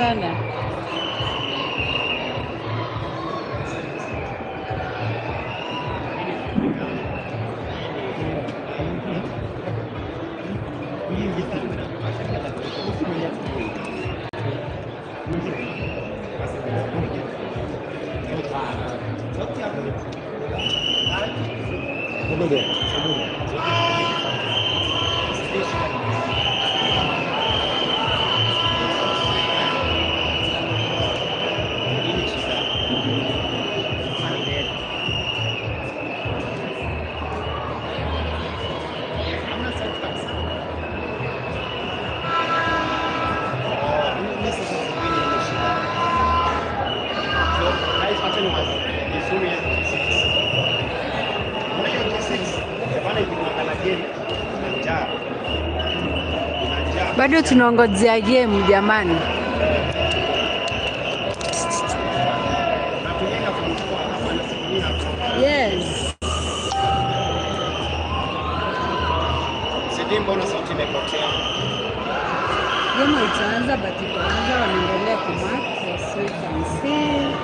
sana. Bado tunaongojea game jamani. Yes. Sijui mbona sauti imepotea. Game itaanza but itaanza wanaendelea kumark so you can see.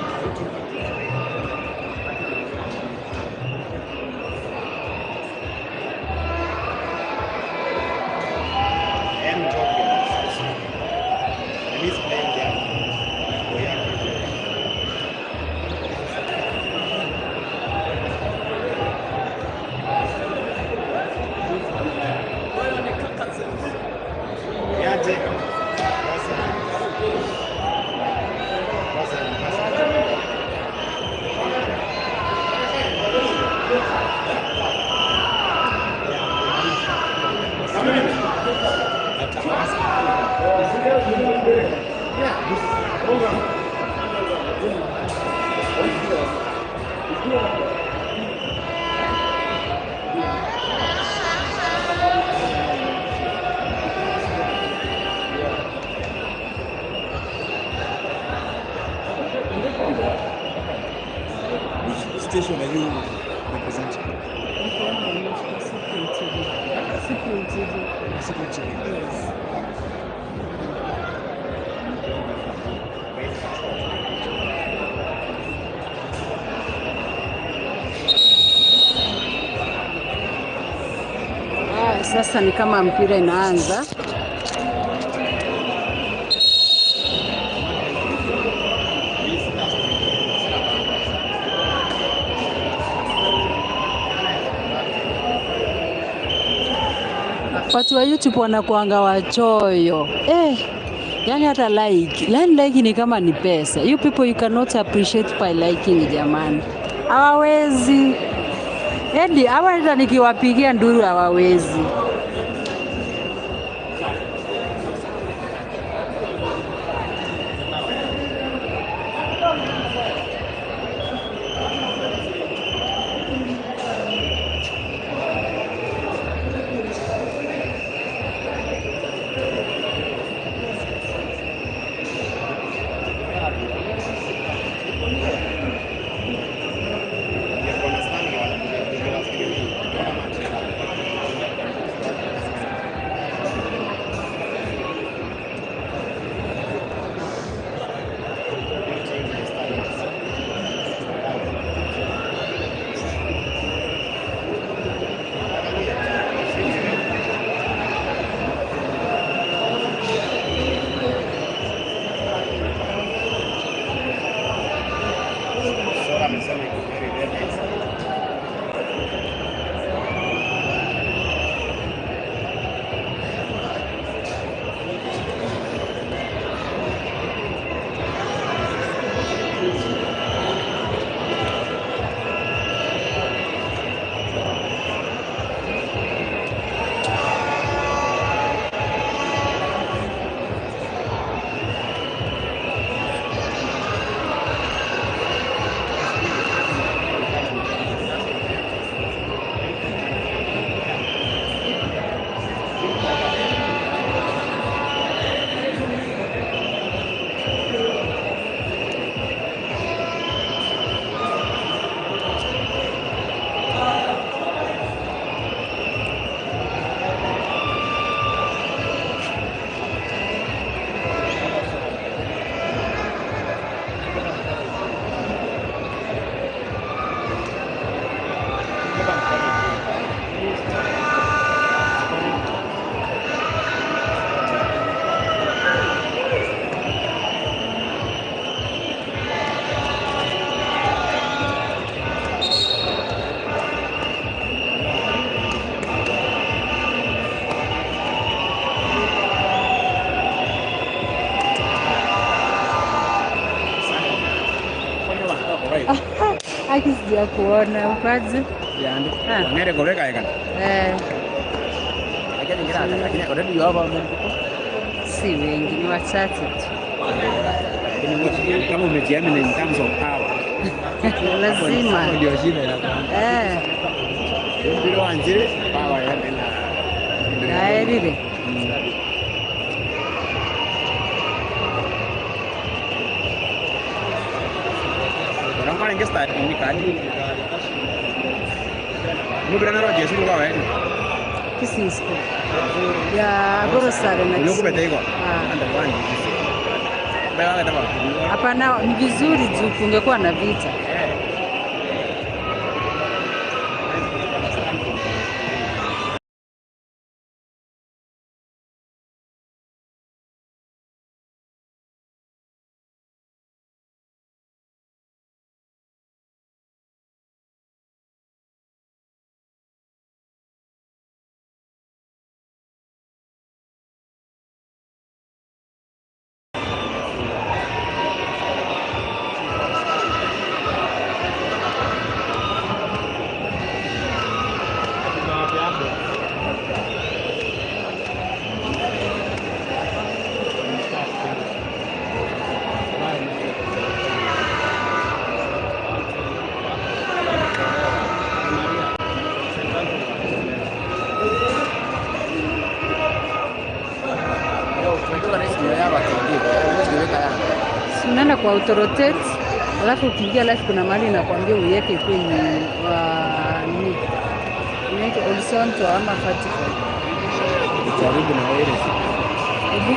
Which station are you representing? Cyprian TV. Cyprian TV. Yes. Ah, sasa ni kama mpira inaanza. Watu wa YouTube wanakuanga wachoyo. Yani hata like. Yani like ni kama ni pesa. You people you cannot appreciate by liking jamani. Hawawezi. Edi, hawa hata nikiwapigia nduru hawawezi. Aki sijakuona ukaje? Yeah. Ngere koleka eka. Eh. Lakini ngira lakini already you have how many people? Si wengi, ni wachache tu. Lakini kama umejiamini in terms of power. Lazima. Ndio shida inakuwa. Eh. Ndio wanjire power ya bila. Naerire. Orang kan start ini kan. Mubira na roje suru kwa wewe. Kisisco. Ya Gorosare na. Ndio kubeta iko. Hapana, ni vizuri juu kungekuwa na vita. Unaenda kwa auto rotate, alafu ukiingia live kuna mahali inakwambia uiweke kwenye nini, uweke horizontal ama vertical. Jaribu na wewe. Hebu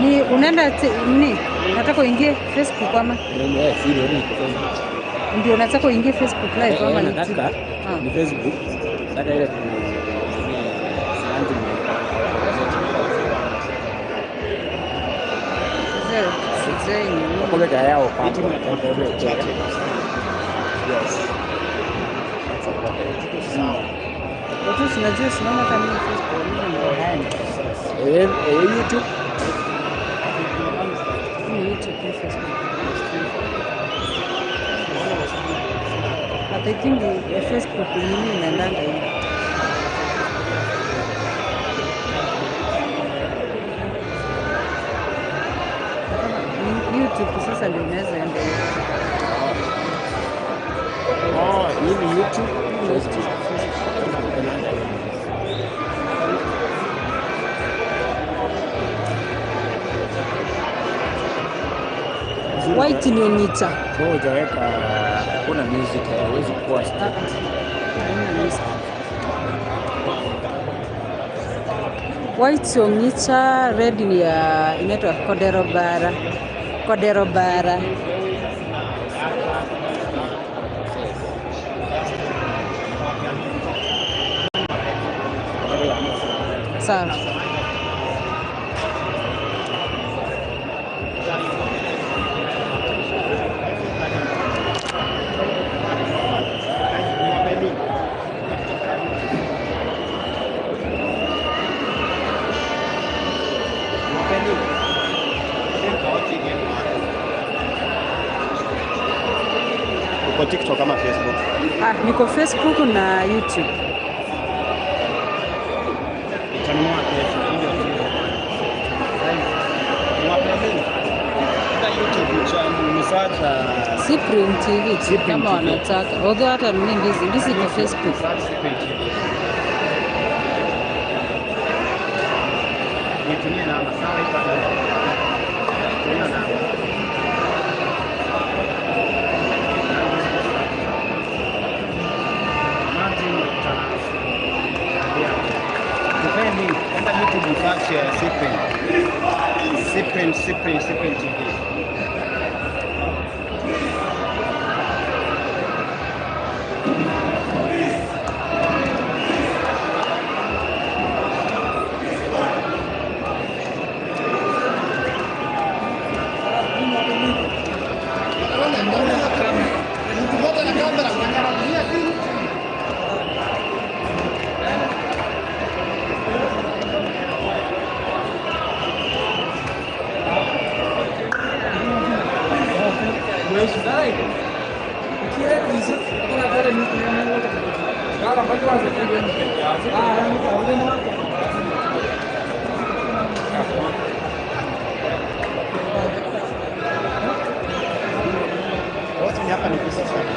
ni unaenda ni nataka uingie Facebook ama ndio nataka uingie Facebook live ama nataka ni Facebook sasa ile tu yao yes. Watu sinajua sinaona kama ni Facebook ni YouTube. YouTube, Facebook. But I think the Facebook nini inaendanga hivi. YouTube sasa ndio unaweza enda hivi. Oh, hii ni YouTube, Facebook. White ni onita. Kwa hujaweka kuna music haiwezi kuwa stop. Haina music. White onita, red ni ya inaitwa Kodero Bara. Kodero Bara. Sawa. Uko TikTok ama Facebook? Ah, niko Facebook na YouTube. Nitanunua kesho ili watu. Niwape link. Hata YouTube channel msearch Cyprian TV Cyprian kama TV. wanataka. Although hata mimi ndizi ndizi iko Facebook. Search Cyprian TV. Nitumie namba sawa, iko sawa. Tumia namba. Martin Tupee link. Enda YouTube search Cyprian. Cyprian, Cyprian, Cyprian TV. Wote ni hapa ni pesa sana.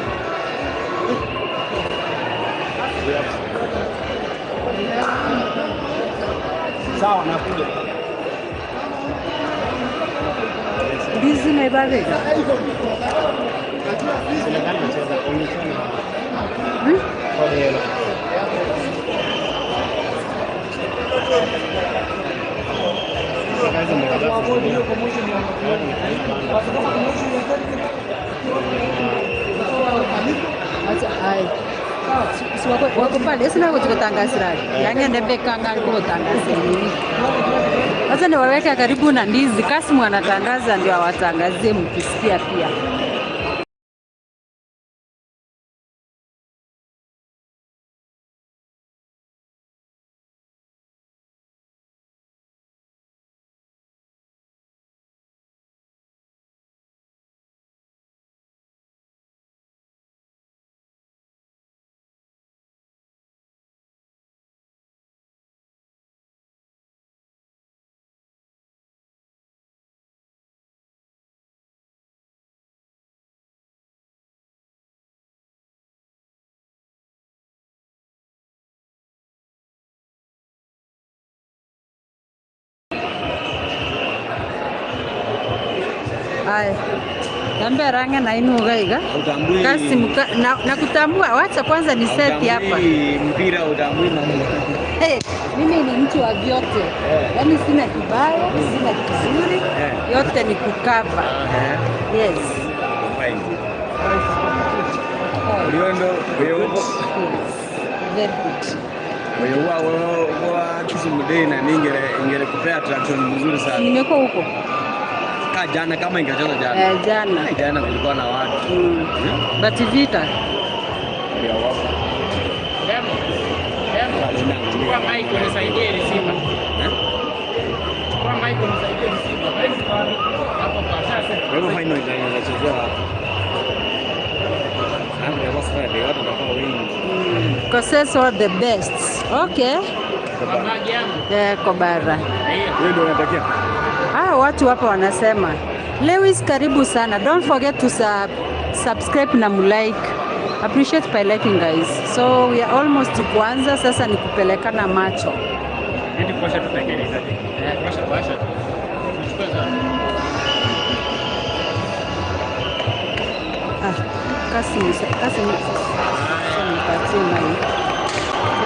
Sawa, nakuja. Ndizi na ibabega. Senegal inacheza onyesha na Hmm? Kodi. Kazi ndio Acha ai. Si wako wako pale sina kutangasira. Yange ndebekanga kutangasira nini? Sasa niwaweka karibu na ndizi. Kasimu anatangaza ndio awatangazie mkisikia pia. Aya. Dambe range na inu gaiga. Utambui. Kasimu na kutambua, wacha kwanza ni seti hapa. Utambui mpira, utambui mambo. Hey, mimi ni mtu wa vyote. Yaani sina kibaya, sina kizuri, yote ni kukava. Yes. Fine. Uliondo, wewe Yes. Very good. wewe wa Kisumu Day na ningere ingere kupea attraction mzuri sana. Nimekuwa huko. Ka jana kama ingecheza jana. Jana. Jana kulikuwa na watu. But vita. Ndio wapo. Demo. Demo. Chukua mic unisaidie receiver. Chukua mic unisaidie receiver. Hapo kwa sasa. Kwa hivyo final inaweza chezewa hapo. Hapo ndio basi watu watakuwa wengi. Koses are the best. Okay. Mabagi yangu. Kobara. Wewe ndio unatakia. Ah, watu hapa wanasema Lewis, karibu sana. Don't forget to subscribe na mulike. Appreciate by liking guys. So we are almost kuanza sasa, ni kupelekana macho. Ndio kuosha tu pekee ni. Kuosha kuosha. Chukua za. Ah, kasi nipatie mic.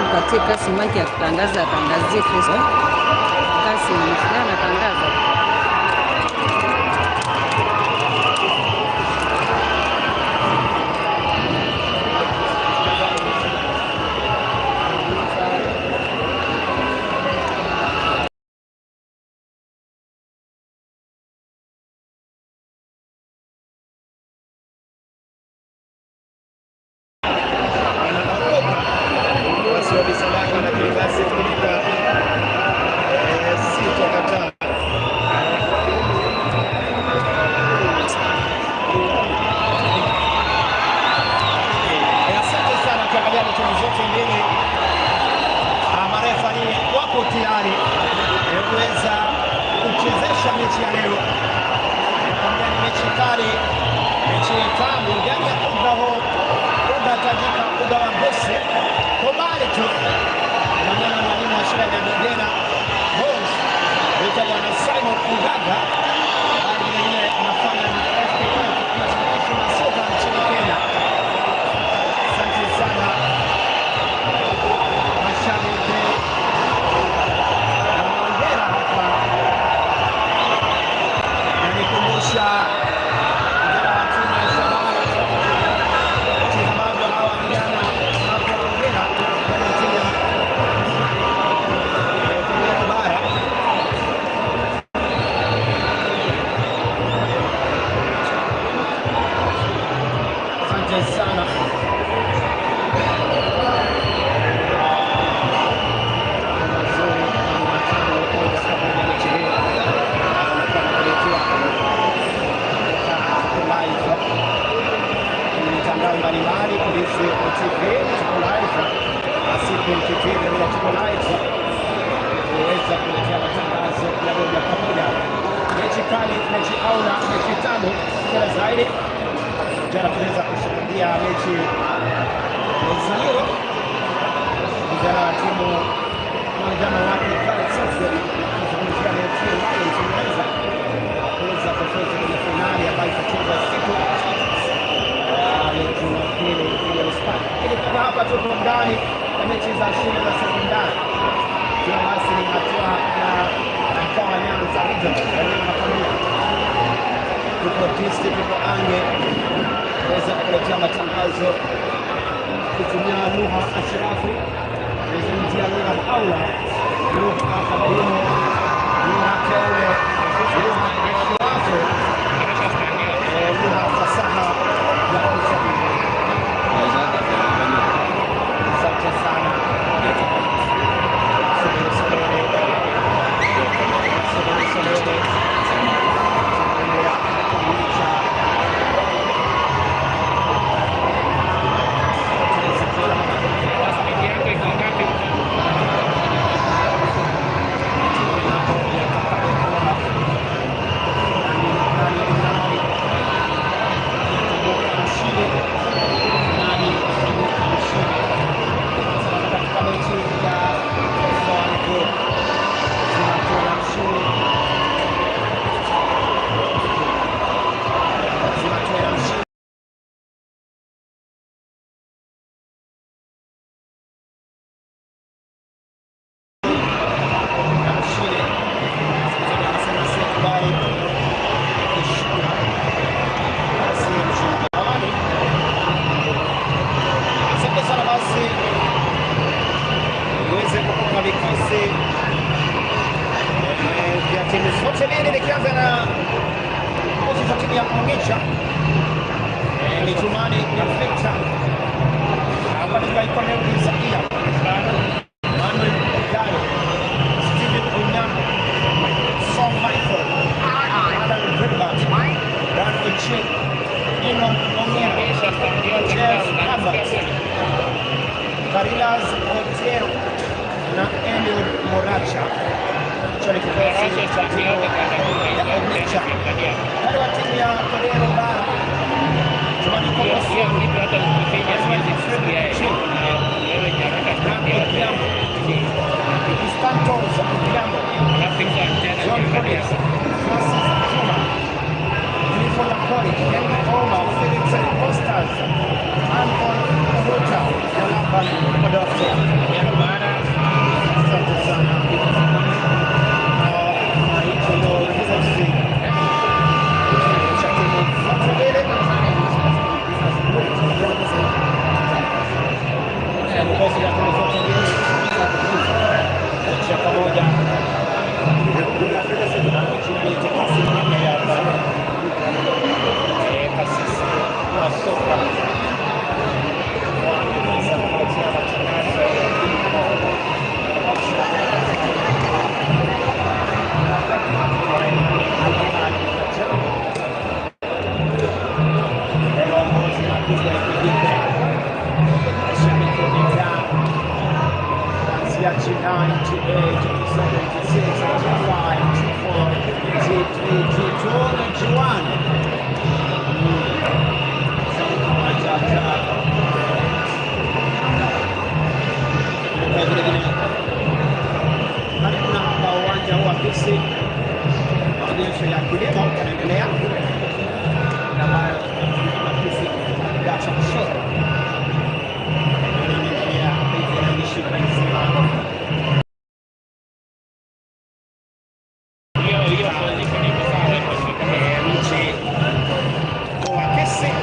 Nipatie kasi mic ya kutangaza, atangazie Facebook. Kasi yeye anatangaza. hapa, lakini basi tulika sitokataa. Asante sana. Ukiangalia ni timu zote mbili, marefa ni wako tayari kuweza kuchezesha mechi ya leo. Nakwambia ni mechi kali, mechi tamu ndani ya uga huu, uga tajika, uga wa Mbosi. Kwa mbali tu namwona mwalimu wa shule ya Nyamigena Boys anaitwa Bwana Simon Ungaga, ambaye vilevile anafanya na FKF na shirikisho la soka nchini Kenya. Asante sana mashabiki na hongera hapa, na nikumbusha vijana wa timu ya Shabana, mchezo hawa vijana hapo hongera kwenye timu ya Kagera Bara. Asante sana. Mazuri matano moja kwa moja mechi hii anakuwa anakuletea tuko live kwenye mitandao mbalimbali, Polisi TV tuko live, Cyprian TV vilevile tuko live kuweza kuletea matangazo ya moja kwa moja. Mechi kali, mechi aula, mechi tamu tena zaidi. Jana tuliweza kushuhudia mechi ya Zaliro, vijana wa timu vijana wake kuzungumzia AFC Lions wameweza kuweza kufuzu kwenye fainali ambayo itachezwa siku ya Jumapili ile Hispania. Lakini kama hapa tuko ndani ya mechi za shule za sekondari, ikiwa basi ni hatua ya mkoa wa Nyanza region, wenyewe wanakwambia tuko district, tuko Ange kuweza kukuletea matangazo kutumia lugha ashirafu, kuzungumzia lugha aula, lugha kadimu, lugha teule, lugha ashirafu, lugha fasaha ya Kiswahili. Asante sana. Subiri, subiri. Subiri, subiri. Tunaendelea kukamilisha Asante sana basi uweze kukupa vikosi vya timu zote mbili, nikianza na kikosi cha timu ya Ongicha Michumani na Victor hapa ni Cornel Isaia, Manuel Ogayo, Steven Onyango, Song Michael, Alan Gilbert, Dan Ochieng, Enon Ongera, Jeff Havertz, Karilas Otieno na Eliud Moracha. Hicho ni kikosi cha timu ya Ongicha. Upande wa timu ya Kagera Bara, Chumani Kokosi, Stantos Odhiambo, John Collins, Francis Juma, Clifford Akori, Henry Oma, Felix Costas, Anton Ruta na Laban Odofo. Asante sana. Na hicho ndio kikosi cha timu zote mbili. Vikosi vya timu zote mbili moja kwa moja. Kasisi wa soka wanaweza kuletea matangazo. Kupitia G9, G8, G7, G6, G5, G4, G3, G2 na G1. Vile vile karibu na hapa uwanja huu wa Kisii, maonyesho ya kilimo yanaendelea ambayo Kisii Agriculture Show inaendelea mji wa Kisii.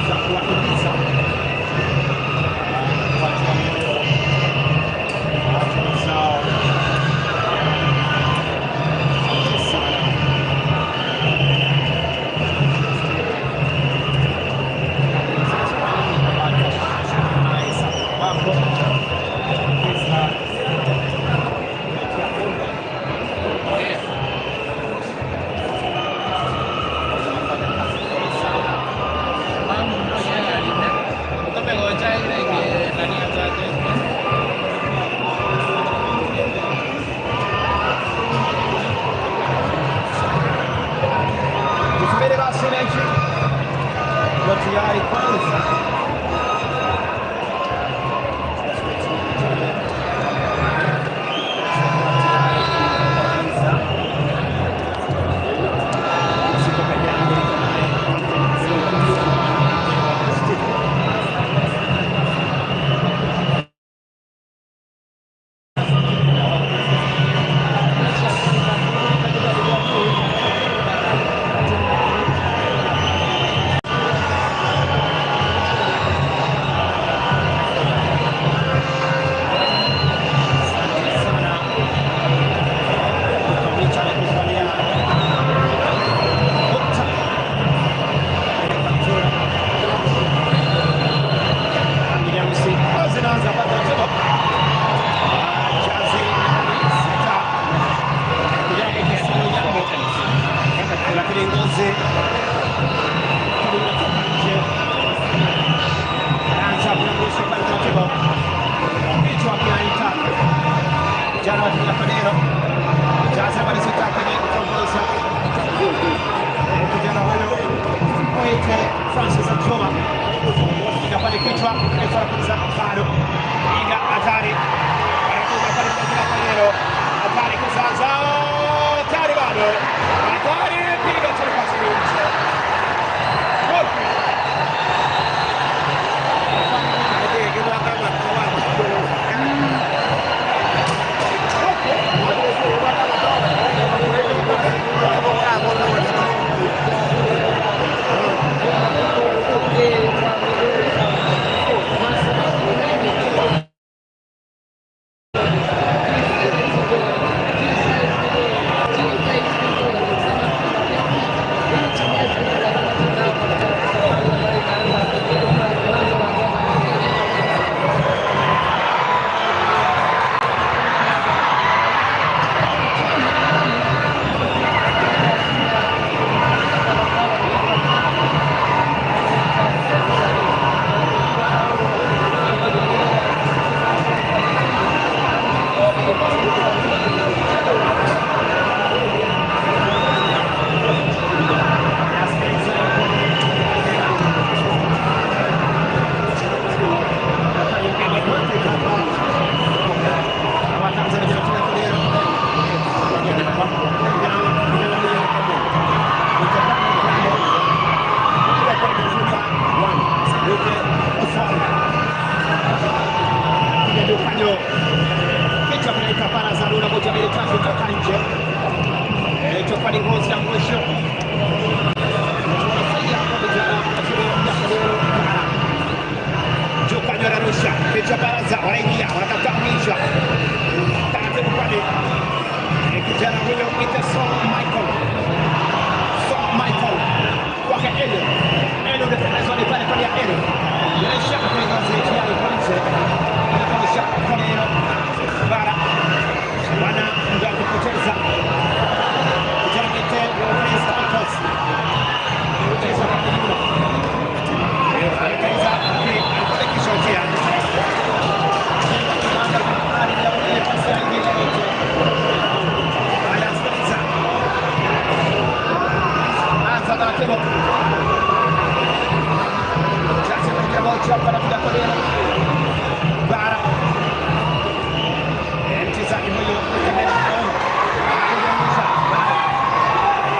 Za kuwahimiza watu wa moyo, watu wazao. Asante sana. Wako pesa kuletea pombe. Wanafanya kazi nzuri sana. Tusubiri basi mechi kwa tayari kwanza. Siko peke yangu, niko naye Steve. Asante sana. Kutomicha amekuvalia bukta. Kaptura. Rangi nyeusi. Zinaanza kwa taratibu. Jazi 6. Kijana kisio jambo. Lakini ngozi inatoka nje. Anaanza kuangusha kwa taratibu. Kichwa kinaita kijana wa timu ya Fadero. Jazi nambari 6 kwenye kutongoza kijana huyo mwite Francis Achoma. Piga pale kichwa, kichwa kabisa bado. Piga hatari. Anakuja pale kwa Fadero. Hatari kuzaza. Hatari bado. Hatari, piga chini kwa chini nje. Taratibu. Sasa kwa moja hapa anakuja kwa leo. Bara. Mchezaji huyo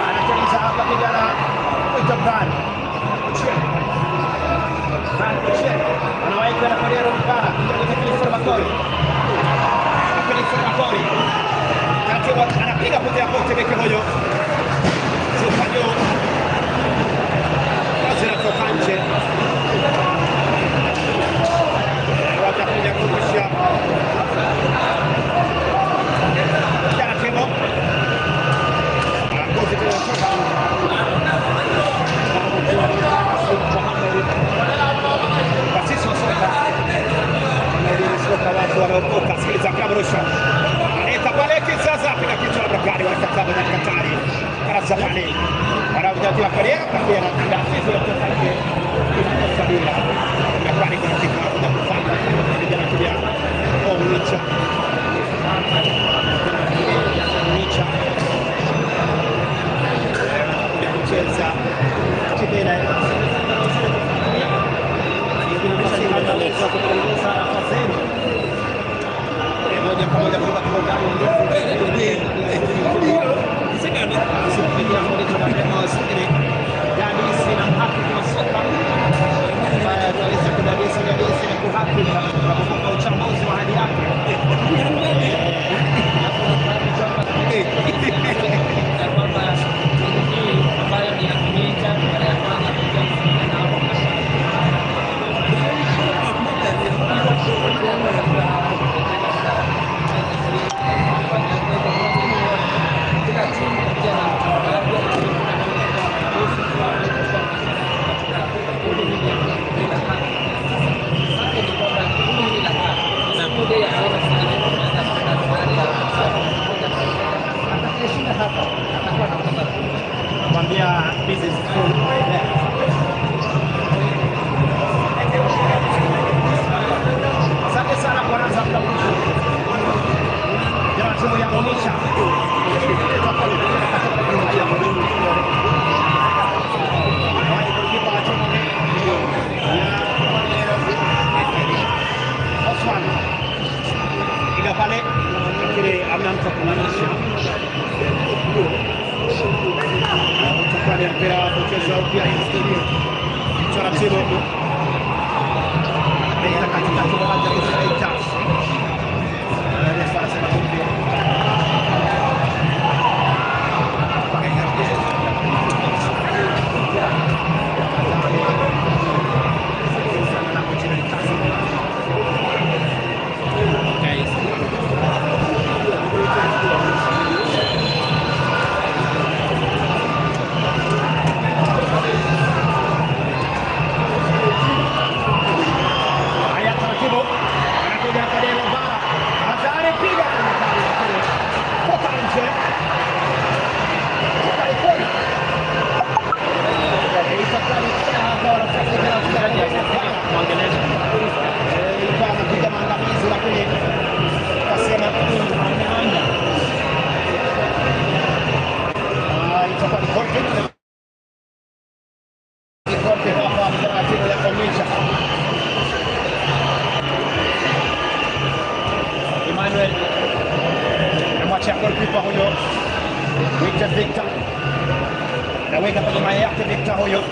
anatuliza hapa kijana kuita Brian. Anawahi kwenda kwa Lero Bara. Kijana Makori. Makori. Taratibu anapiga potea pote beki huyo. Zufanyo. Kazi inatoka nje. Watakuja kurusha. Taratibu. Ngozi inatoka. Basisi wa soka. Soka watu wanaokoka. Sikiliza Kabrusha. Analeta pale kisasa piga kichwa na gari wanakataa na katari. Karasa pale. Wanakuja kwa pia na ndasizo ya kutoka nje. Sabila. Na kwani kuna kitu anakuja kufanya. Vijana kuja. Omicha. Omicha. Kucheza. Kibera. Moja kwa moja kutoka kwa uchambuzi wa hali yake. Kwambia business school. Asante sana kwa Razak Kabusu. Jana timu ya Onisha. Osman. Iga pale lakini hamna mtu kumaanisha. Utakuwa ni mpira wa kucheza upya taratibu. Analeta katikati ya uwanja kusaita. Refa anasema kumbe. Haya taratibu anakuja Kadelo Bara. Hatari piga toka nje. Ilikuwa anapiga maangamizi lakini kasema itakuwa ni goal kick. Goal kick hapa kwa timu ya Omicha. Emmanuel anamwachia goalkeeper huyo Victor Victor. Anaweka kwenye mayai yake Victor huyo.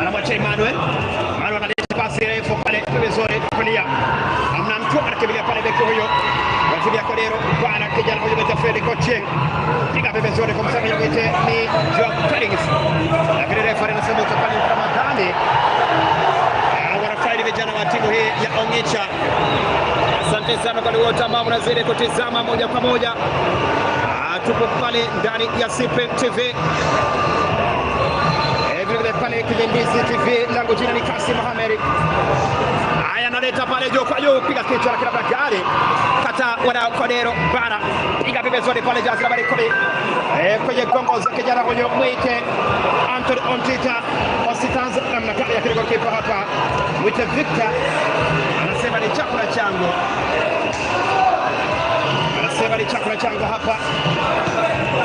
Anamwachia Emmanuel. Emmanuel analeta pasi refu pale pembezoni kulia. Hamna mtu anakimbilia pale beki huyo. Wachilia Kodero bwana kijana huyo Betafeli Kocheng. Piga pembezoni kwa msamiaji mwite ni Joao Felix. Lakini refa anasema utakuwa ni Ramadhani. Wanafaidi vijana wa timu hii ya Ongicha. Asante sana kwa wote ambao mnazidi kutizama moja kwa moja. Tupo pale ndani ya CPM TV. Vile vile pale kwenye Ndizi TV, langu jina ni Kasim Mohamed. Haya analeta pale juu kwa juu, piga kichwa lakini labda gari. Kata wana Kodero Bara. Piga pembezoni pale jazi la Barikoli. Kwenye gongo za kijana huyo mwite Anthony Ontita. Ositanza namna kali ya goalkeeper hapa. Mwite Victor anasema ni chakula changu. Anasema ni chakula changu hapa.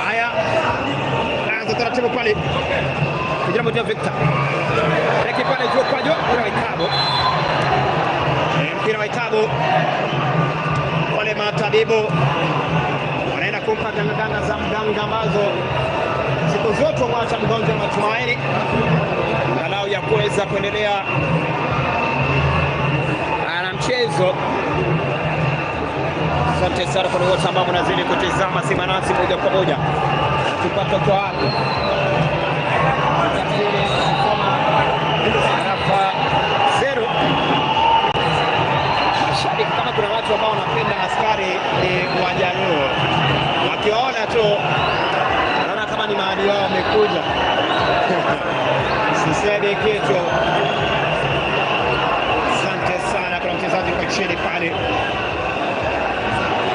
Haya. Anza taratibu pale. moja Victor. Beki pale juu kwa juu, mpira wa itabu. Mpira wa itabu. Wale matabibu wanaenda kumpa ganga za mganga ambazo siku zote mwacha mgonjwa matumaini angalau ya kuweza kuendelea na mchezo. Asante sana kwa wote ambao mnazidi kutizama Simanasi moja kwa moja. Tupate kwa wapi? Rafa 0. Mashabiki, kama kuna watu ambao wanapenda askari ni Wajaluo. Wakiwaona tu wanaona kama ni maadui wao wamekuja. Sisemi kitu. Asante sana kwa mchezaji kwa chini pale.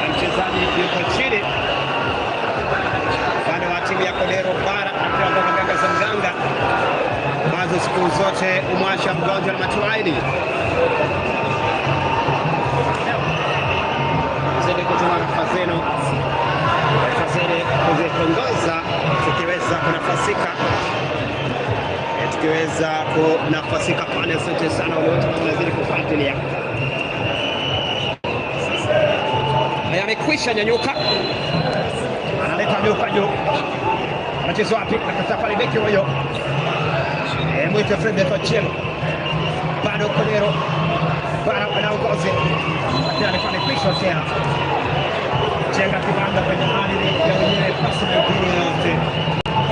Mchezaji yuko chini upande wa timu ya Kodero Bara, anapewa nganga za mganga ambazo siku zote umwacha mgonjwa na matumaini. Zidi kutuma nafasi zenu, zidi kuzitongoza, tukiweza kunafasika, tukiweza kunafasika pale. Asante sana wale wote ambao wanazidi kufuatilia. Amekwisha nyanyuka, analeta juu kwa juu, anacheza wapi? Akata pale beki huyo mwite Fred Ochieng, bado Kodero Bara anaongoza, lakini alifanikisha tena jenga kibanda kwenye ardhi ya wenyewe pasi nyingine yote.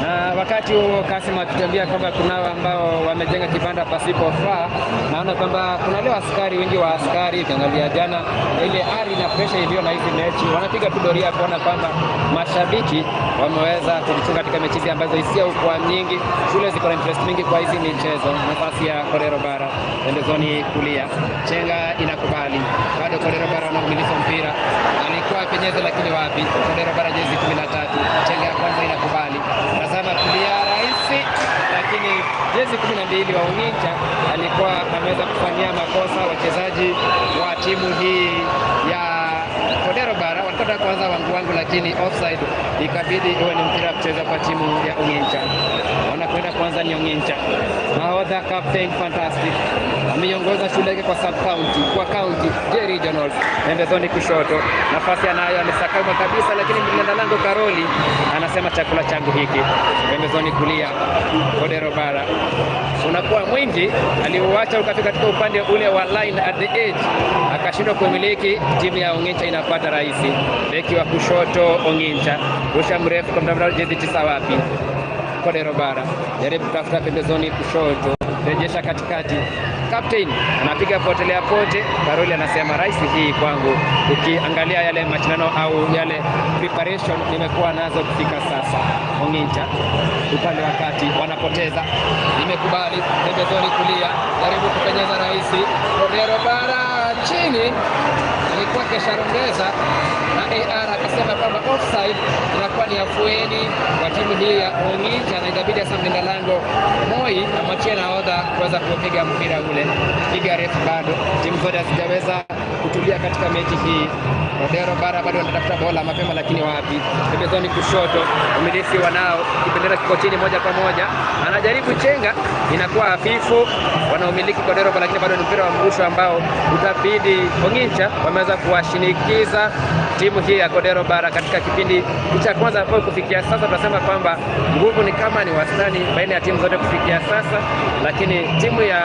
Na wakati huo Kasim akitambia kwamba kunao ambao wamejenga kibanda pasipofaa, naona kwamba kuna leo askari wengi wa askari, ukiangalia jana ile ari na pressure iliyo na hizi mechi, wanapiga tu doria kuona kwamba mashabiki wameweza kujichunga katika mechi hizi ambazo hisia hukuwa nyingi, shule ziko na interest mingi kwa hizi michezo. Nafasi ya Kodero Bara pembezoni kulia, chenga inakubali, bado Kodero Bara wanaumiliki mpira, alikuwa penyeza lakini wapi, Kodero Bara jezi 13, chenga ya kwanza inakubali, tazama kulia rahisi, lakini jezi 12 wa Ongincha alikuwa ameweza kufanyia makosa wachezaji wa timu hii ya Kodero Bara. Walikuwa kwanza wangu wangu, lakini offside ikabidi iwe ni mpira kucheza kwa timu ya Ongincha. Wanakwenda kwanza ni Ongincha. Nahodha captain fantastic ameiongoza shule yake kwa sub county, kwa county J regionals, pembezoni kushoto, nafasi anayo amesakama kabisa, lakini mlinda lango Karoli anasema chakula changu hiki. Pembezoni kulia Kodero Bara unakuwa mwingi, aliuacha ukafika katika upande ule wa line at the edge, akashindwa kumiliki. Timu ya Ongincha inapata rahisi, beki wa kushoto Ongincha, rusha mrefu kwa mtandao jezi 9 wapi, Kodero Bara jaribu kutafuta pembezoni kushoto, rejesha katikati, captain anapiga potelea pote. Karoli anasema rahisi hii kwangu, ukiangalia yale mashindano au yale preparation nimekuwa nazo kufika sasa. Ongincha upande wa kati wanapoteza, imekubali pembezoni kulia, jaribu kupenyeza rahisi, Kodero Bara chini, alikuwa kesharongeza na AR akasema kwamba offside inakuwa ni afueni kwa timu hii ya Ongincha, na itabidi sasa mlinda lango Moi amwachie nahodha kuweza kupiga mpira ule. Piga refu, bado timu zote hazijaweza kutulia katika mechi hii. Kodero Bara bado wanatafuta bola mapema, lakini wapi, pembezoni kushoto umilisi wanao, kibendera kiko chini moja kwa moja, anajaribu chenga, inakuwa hafifu, wanaomiliki Kodero Bara, lakini bado ni mpira wa mrusho ambao utabidi Ongincha wameweza kuwashinikiza timu hii ya Kodero Bara katika kipindi cha kwanza. Hapo kufikia sasa tunasema kwamba nguvu ni kama ni wastani baina ya timu zote kufikia sasa, lakini timu ya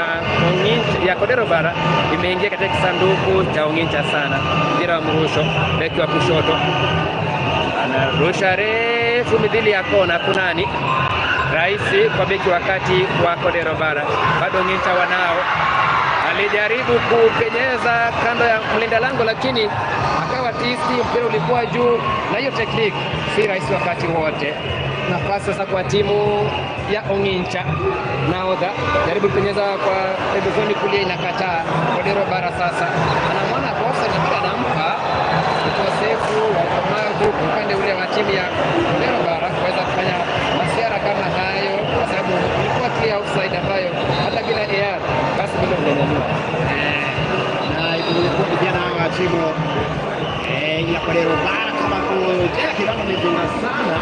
Ongincha ya Kodero Bara imeingia katika kisanduku cha Ongincha sana. Mpira wa mrusho, beki wa kushoto anarusha refu midhili ya kona, kunani rahisi kwa beki wakati wa Kodero Bara, bado Ongincha wanao, alijaribu kupenyeza kando ya mlinda lango lakini akawa tisti, mpira ulikuwa juu, na hiyo technique si rahisi wakati wote. Nafasi sasa kwa timu ya Ongincha, nahodha jaribu kupenyeza kwa pembezoni kulia, inakataa. Kodero Bara sasa anamwona kwa offside, lakini anampa ukosefu wa ukomavu kwa upande ule wa timu ya Kodero Bara kuweza kufanya masiara kama hayo, kwa sababu ilikuwa clear offside ambayo hata bila AR basi bila ungenyanyua. Na ilikuwa vijana wa timu ya Kodero Bara kama kujenga kibanda amejenga sana,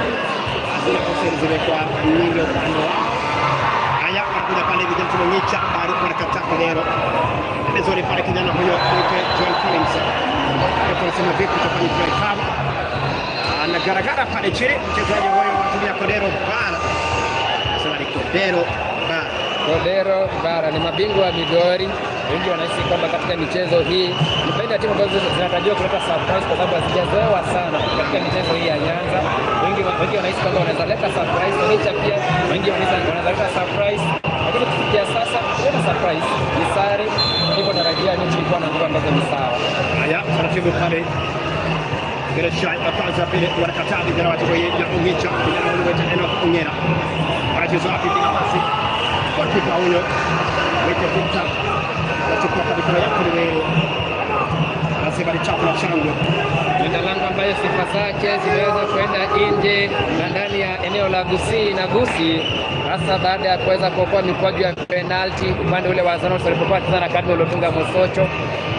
basi na offside zimekuwa nyingi upande wao. Ongicha bado wanakataa Kodero. Pembezoni pale kijana huyo mwite John Collins. Hapo anasema vipi tutafanya try cover. Anagaragara pale chini mchezaji huyo wa timu ya Kodero Bara. Anasema ni Kodero Bara. Kodero Bara ni mabingwa wa Migori. Wengi wanahisi kwamba katika michezo hii ni baadhi ya timu ambazo zinatarajiwa kuleta surprise kwa sababu hazijazoewa sana katika michezo hii ya Nyanza. Wengi wanahisi kwamba wanaweza leta surprise. Licha pia wengi wanaweza leta surprise, lakini kufikia sasa kuleta surprise ni sare. Hivyo tarajia mechi ilikuwa na nguvu ambazo ni sawa. Haya, taratibu pale bila shaka ya kwanza pili wanakataa vijana wa timu ya Ongicha, vijana wanaoita Enoch Ongera. Wanacheza wapi? Piga pasi kwa kipa huyo Wete Victor, anachukua kwa mikono yake miwili, anasema ni chakula changu. Linda lango ambayo sifa zake zimeweza kuenda nje na ndani ya eneo la Gusii na Gusii, hasa baada ya kuweza kuokoa mikwaju ya penalti upande ule wa Zanos walipokuwa wakicheza na Cardinal Otunga Mosocho,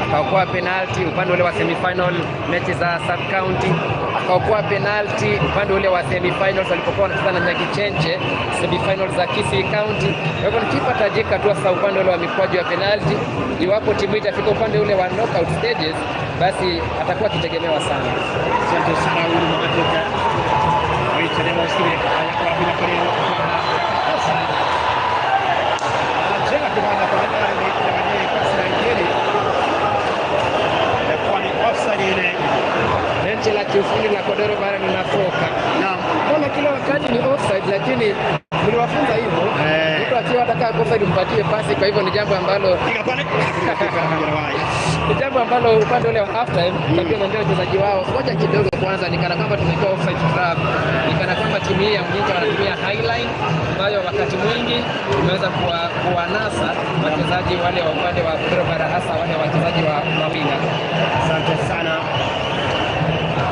akaokoa penalti upande ule wa semifinal mechi za sub county, akaokoa penalti upande ule wa semifinals walipokuwa wanacheza na Nyakichenche semifinal za Kisii County. Kwa hivyo ni kipa tajika tu hasa upande ule wa mikwaju ya penalti. Iwapo timu itafika upande ule wa knockout stages, basi atakuwa akitegemewa sana. Asante sana huyu Mwatika. Wete Demos Kibire. Haya, wanakuja Kodero Bara. Sasa anajenga kibanda kwa ardhi ya wenyewe, pasi na ingine imekuwa ni offside ile. Benchi la kiufundi la Kodero Bara linafoka. Naam. Mbona kila wakati ni offside, lakini mliwafunza hivyo. Eh. Mtu akiwa ataka offside mpatie pasi, kwa hivyo ni jambo ambalo Piga pale. ni jambo ambalo upande ule wa half time kabla mwambia wachezaji wao ngoja kidogo kwanza, ni kana kwamba tumekuwa offside trap, ni kana kwamba timu hii ya Mnyika wanatumia highline ambayo wakati mwingi imeweza kuwanasa wachezaji wale wa upande wa Kodero Bara, hasa wale wachezaji wa mawinga. Asante sana.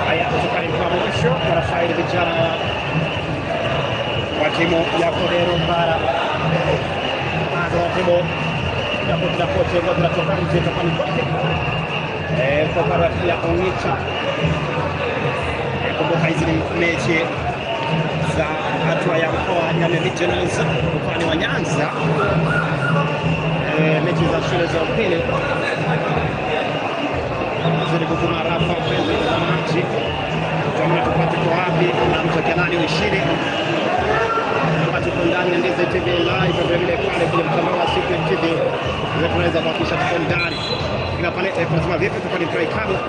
Haya, kutoka kwa mwisho wanafaili vijana wa timu ya Kodero Bara. Baada ya timu ya Kodero kote ambao tunatoka nje kwa ni kote. Kwa upande wa timu ya Ongicha. Kumbuka hizi ni mechi za hatua ya mkoa ya regionals upande wa Nyanza. Mechi za shule za upili zidi kutuma rafa mpenzi mtazamaji, tutamwona tupate kwa wapi na mtokea nani ushindi. Kama tuko ndani ya Ndizi TV live, vile vile pale kwenye mtandao wa Cyprian TV ndio tunaweza kuhakikisha tuko ndani. Ila pale tunasema vipi, tuko ni play kama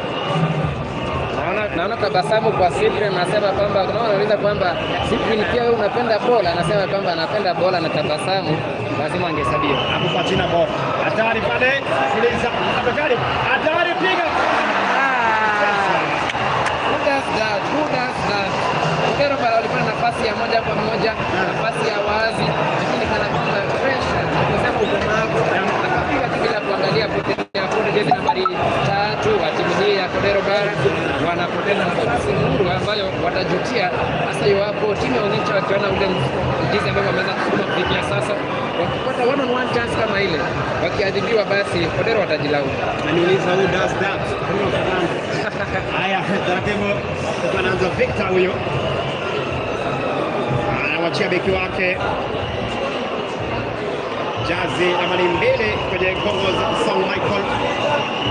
Naona tabasamu kwa Cyprian, anasema kwamba naona anauliza kwamba Cyprian pia wewe unapenda bola, anasema kwamba anapenda bola na tabasamu, lazima angehesabiwa. hapo kwa jina bora. Hatari pale, sikiliza, hatari, hatari, piga. Who does that? Who does that? Kodero Bara walikuwa na nafasi ya moja kwa moja, nafasi ya wazi, lakini kana kwamba pressure na kusema ukomavu, akapiga tu bila kuangalia potelea punde. Jezi nambari 3 wa timu hii ya Kodero Bara wanapoteza nafasi nzuri ambayo watajutia, hasa iwapo timu ya Ongicha wakiona ule jinsi ambavyo wameweza kusukuma kufikia sasa, wakipata one on one chance kama ile, wakiadhibiwa, basi Kodero watajilaumu. Ananiuliza who does that? Bruno Fernandes. Haya, taratibu anaanza Victor huyo. Anawachia beki wake jazi nambari 2 kwenye gongo za Saul Michael.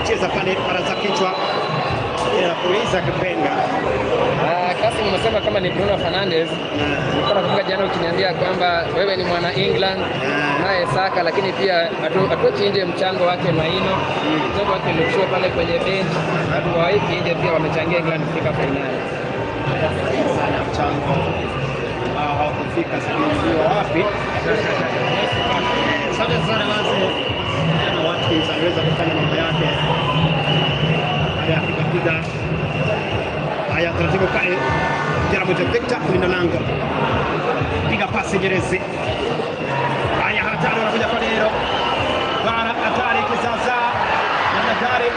Cheza pale para za kichwa. Anapuliza kipenga. Kasim, umesema kama ni Bruno Fernandes. Nilikuwa nakumbuka jana ukiniambia kwamba wewe ni mwana England naye Saka, lakini pia hatuachi nje mchango wake Maino, mchango wake Lukshaw pale kwenye bench, hatuwaiki nje pia wamechangia England kufika fainali. Sana mchango ambao hawakufika sijui wapi. Asante sana basi. Jana Watkins aliweza kufanya mambo yake baada ya kupiga. Haya, taratibu pale jana mwite Victor kulinda lango, piga pasi Nyerezi. Haya, hatari wanakuja kwa Nero Bara, hatari kisasa namna gari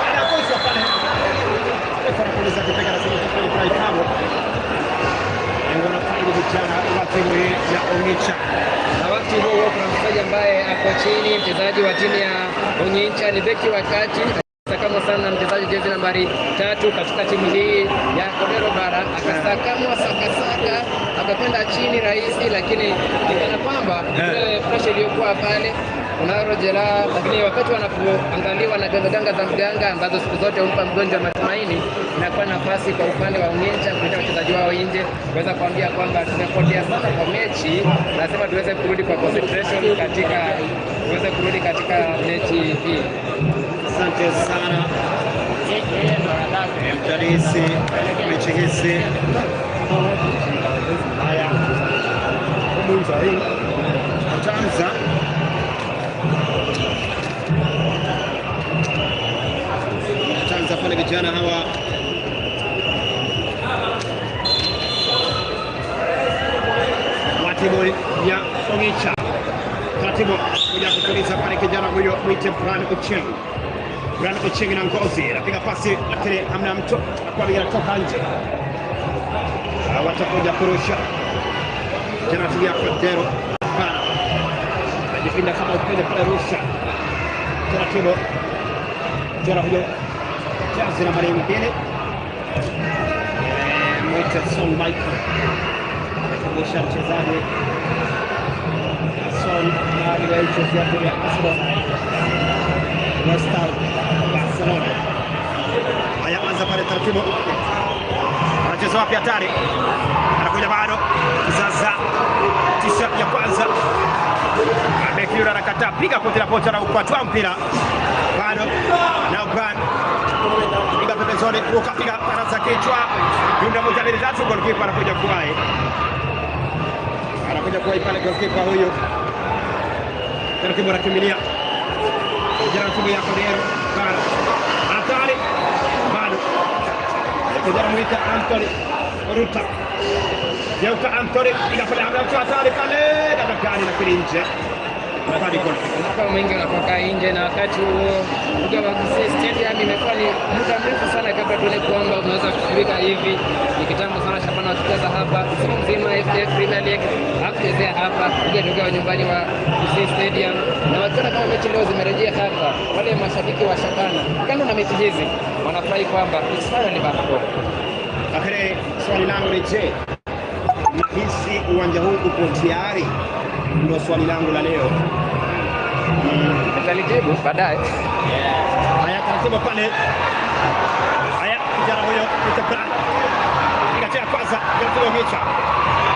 anaguswa pale, refa anapuliza kipenga na sema kufanya play kamo. Wanafaidi vijana wa timu hii ya Ongicha. Na wakati huo huo kuna mchezaji ambaye ako chini, mchezaji wa timu ya Ongicha ni beki wa kati Amesakamwa sana na mchezaji jezi nambari 3 katika timu hii ya Kodero Bara, akasakamwa sakasaka akakwenda chini rahisi, lakini nikana kwamba ile pressure iliyokuwa pale unaro jeraha, lakini wakati wanapoangaliwa na gangaganga za mganga ambazo siku zote humpa mgonjwa matumaini, inakuwa nafasi kwa upande wa Ongincha kuita wachezaji wao nje kuweza kuambia kwamba tumepotea sana kwa mechi, lazima tuweze kurudi kwa concentration katika tuweze kurudi katika mechi hii. Asante sana mdadisi mechi hizi. Haya, utaanza pale vijana hawa wa timu ya Ongicha. Taratibu kuja kutuliza pale kijana huyo mwite Brian Ochieng. Brian Ochieng na ngozi anapiga pasi, lakini hamna mtu, anakuwa anatoka nje. Watakuja kurusha tena timu ya Kodero Bara, anajipinda kama upende pale, rusha taratibu tena huyo jazi nambari 2 mwite Son Michael, amekumbusha mchezaji Son aliwaichezea timu ya Arsenal, West Ham, Barcelona. Haya, anza pale taratibu, anacheza wapi? Hatari, anakuja bado sasa, tisha ya kwanza beki yule anakataa, piga kote la pocha na upatwa mpira bado na Brian piga pembezoni, ruka piga paraza kichwa, dunda 1 2 3, goalkeeper anakuja kuwahi, anakuja kuwahi pale goalkeeper huyu. Taratibu anakimbilia kijana timu ya Kodero Bara, hatari bado kijana mwita Anthony Ruta, geuka Anthony, piga pale, hamna mtu, hatari pale, dakikani lakini nje. Mwaka mwingi unatoka nje, na wakati huo uga wa Kisii Stadium imekuwa ni muda mrefu sana kabla tuone kwamba unaweza kufurika hivi. Ni kitambo sana Shabana wakicheza hapa msimu mzima FKF Premier League hakuchezea hapa, uga ni uga wa nyumbani wa Kisii Stadium, na wakiona kama mechi leo zimerejea hapa, wale mashabiki wa Shabana kando na mechi hizi wanafurahi kwamba it's finally back home. Lakini swali langu ni je, nahisi uwanja huu uko tayari? Ndio swali langu la leo. Nitalijibu baadaye. Haya, taratibu pale. Haya, kijana huyo Peter Brown piga tena kwanza, taratibu Ongicha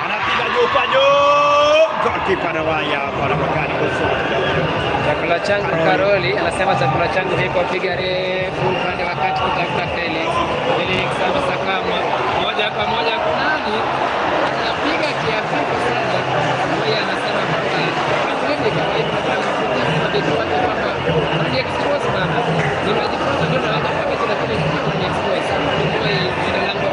anapiga juu kwa juu, goalkeeper anawaya bwana Bakari kusoma. Chakula changu Karoli anasema chakula changu hiko, piga refu upande wa kati kutafuta Felix. Felix amesakamwa moja kwa moja, kunani anapiga kiafrika sana. Moja anasema kwamba hatuendi kawaida, mabeki wake kwamba ni expose bana, nimejifunza ndio naweka kwa mechi, lakini ni expose ni lango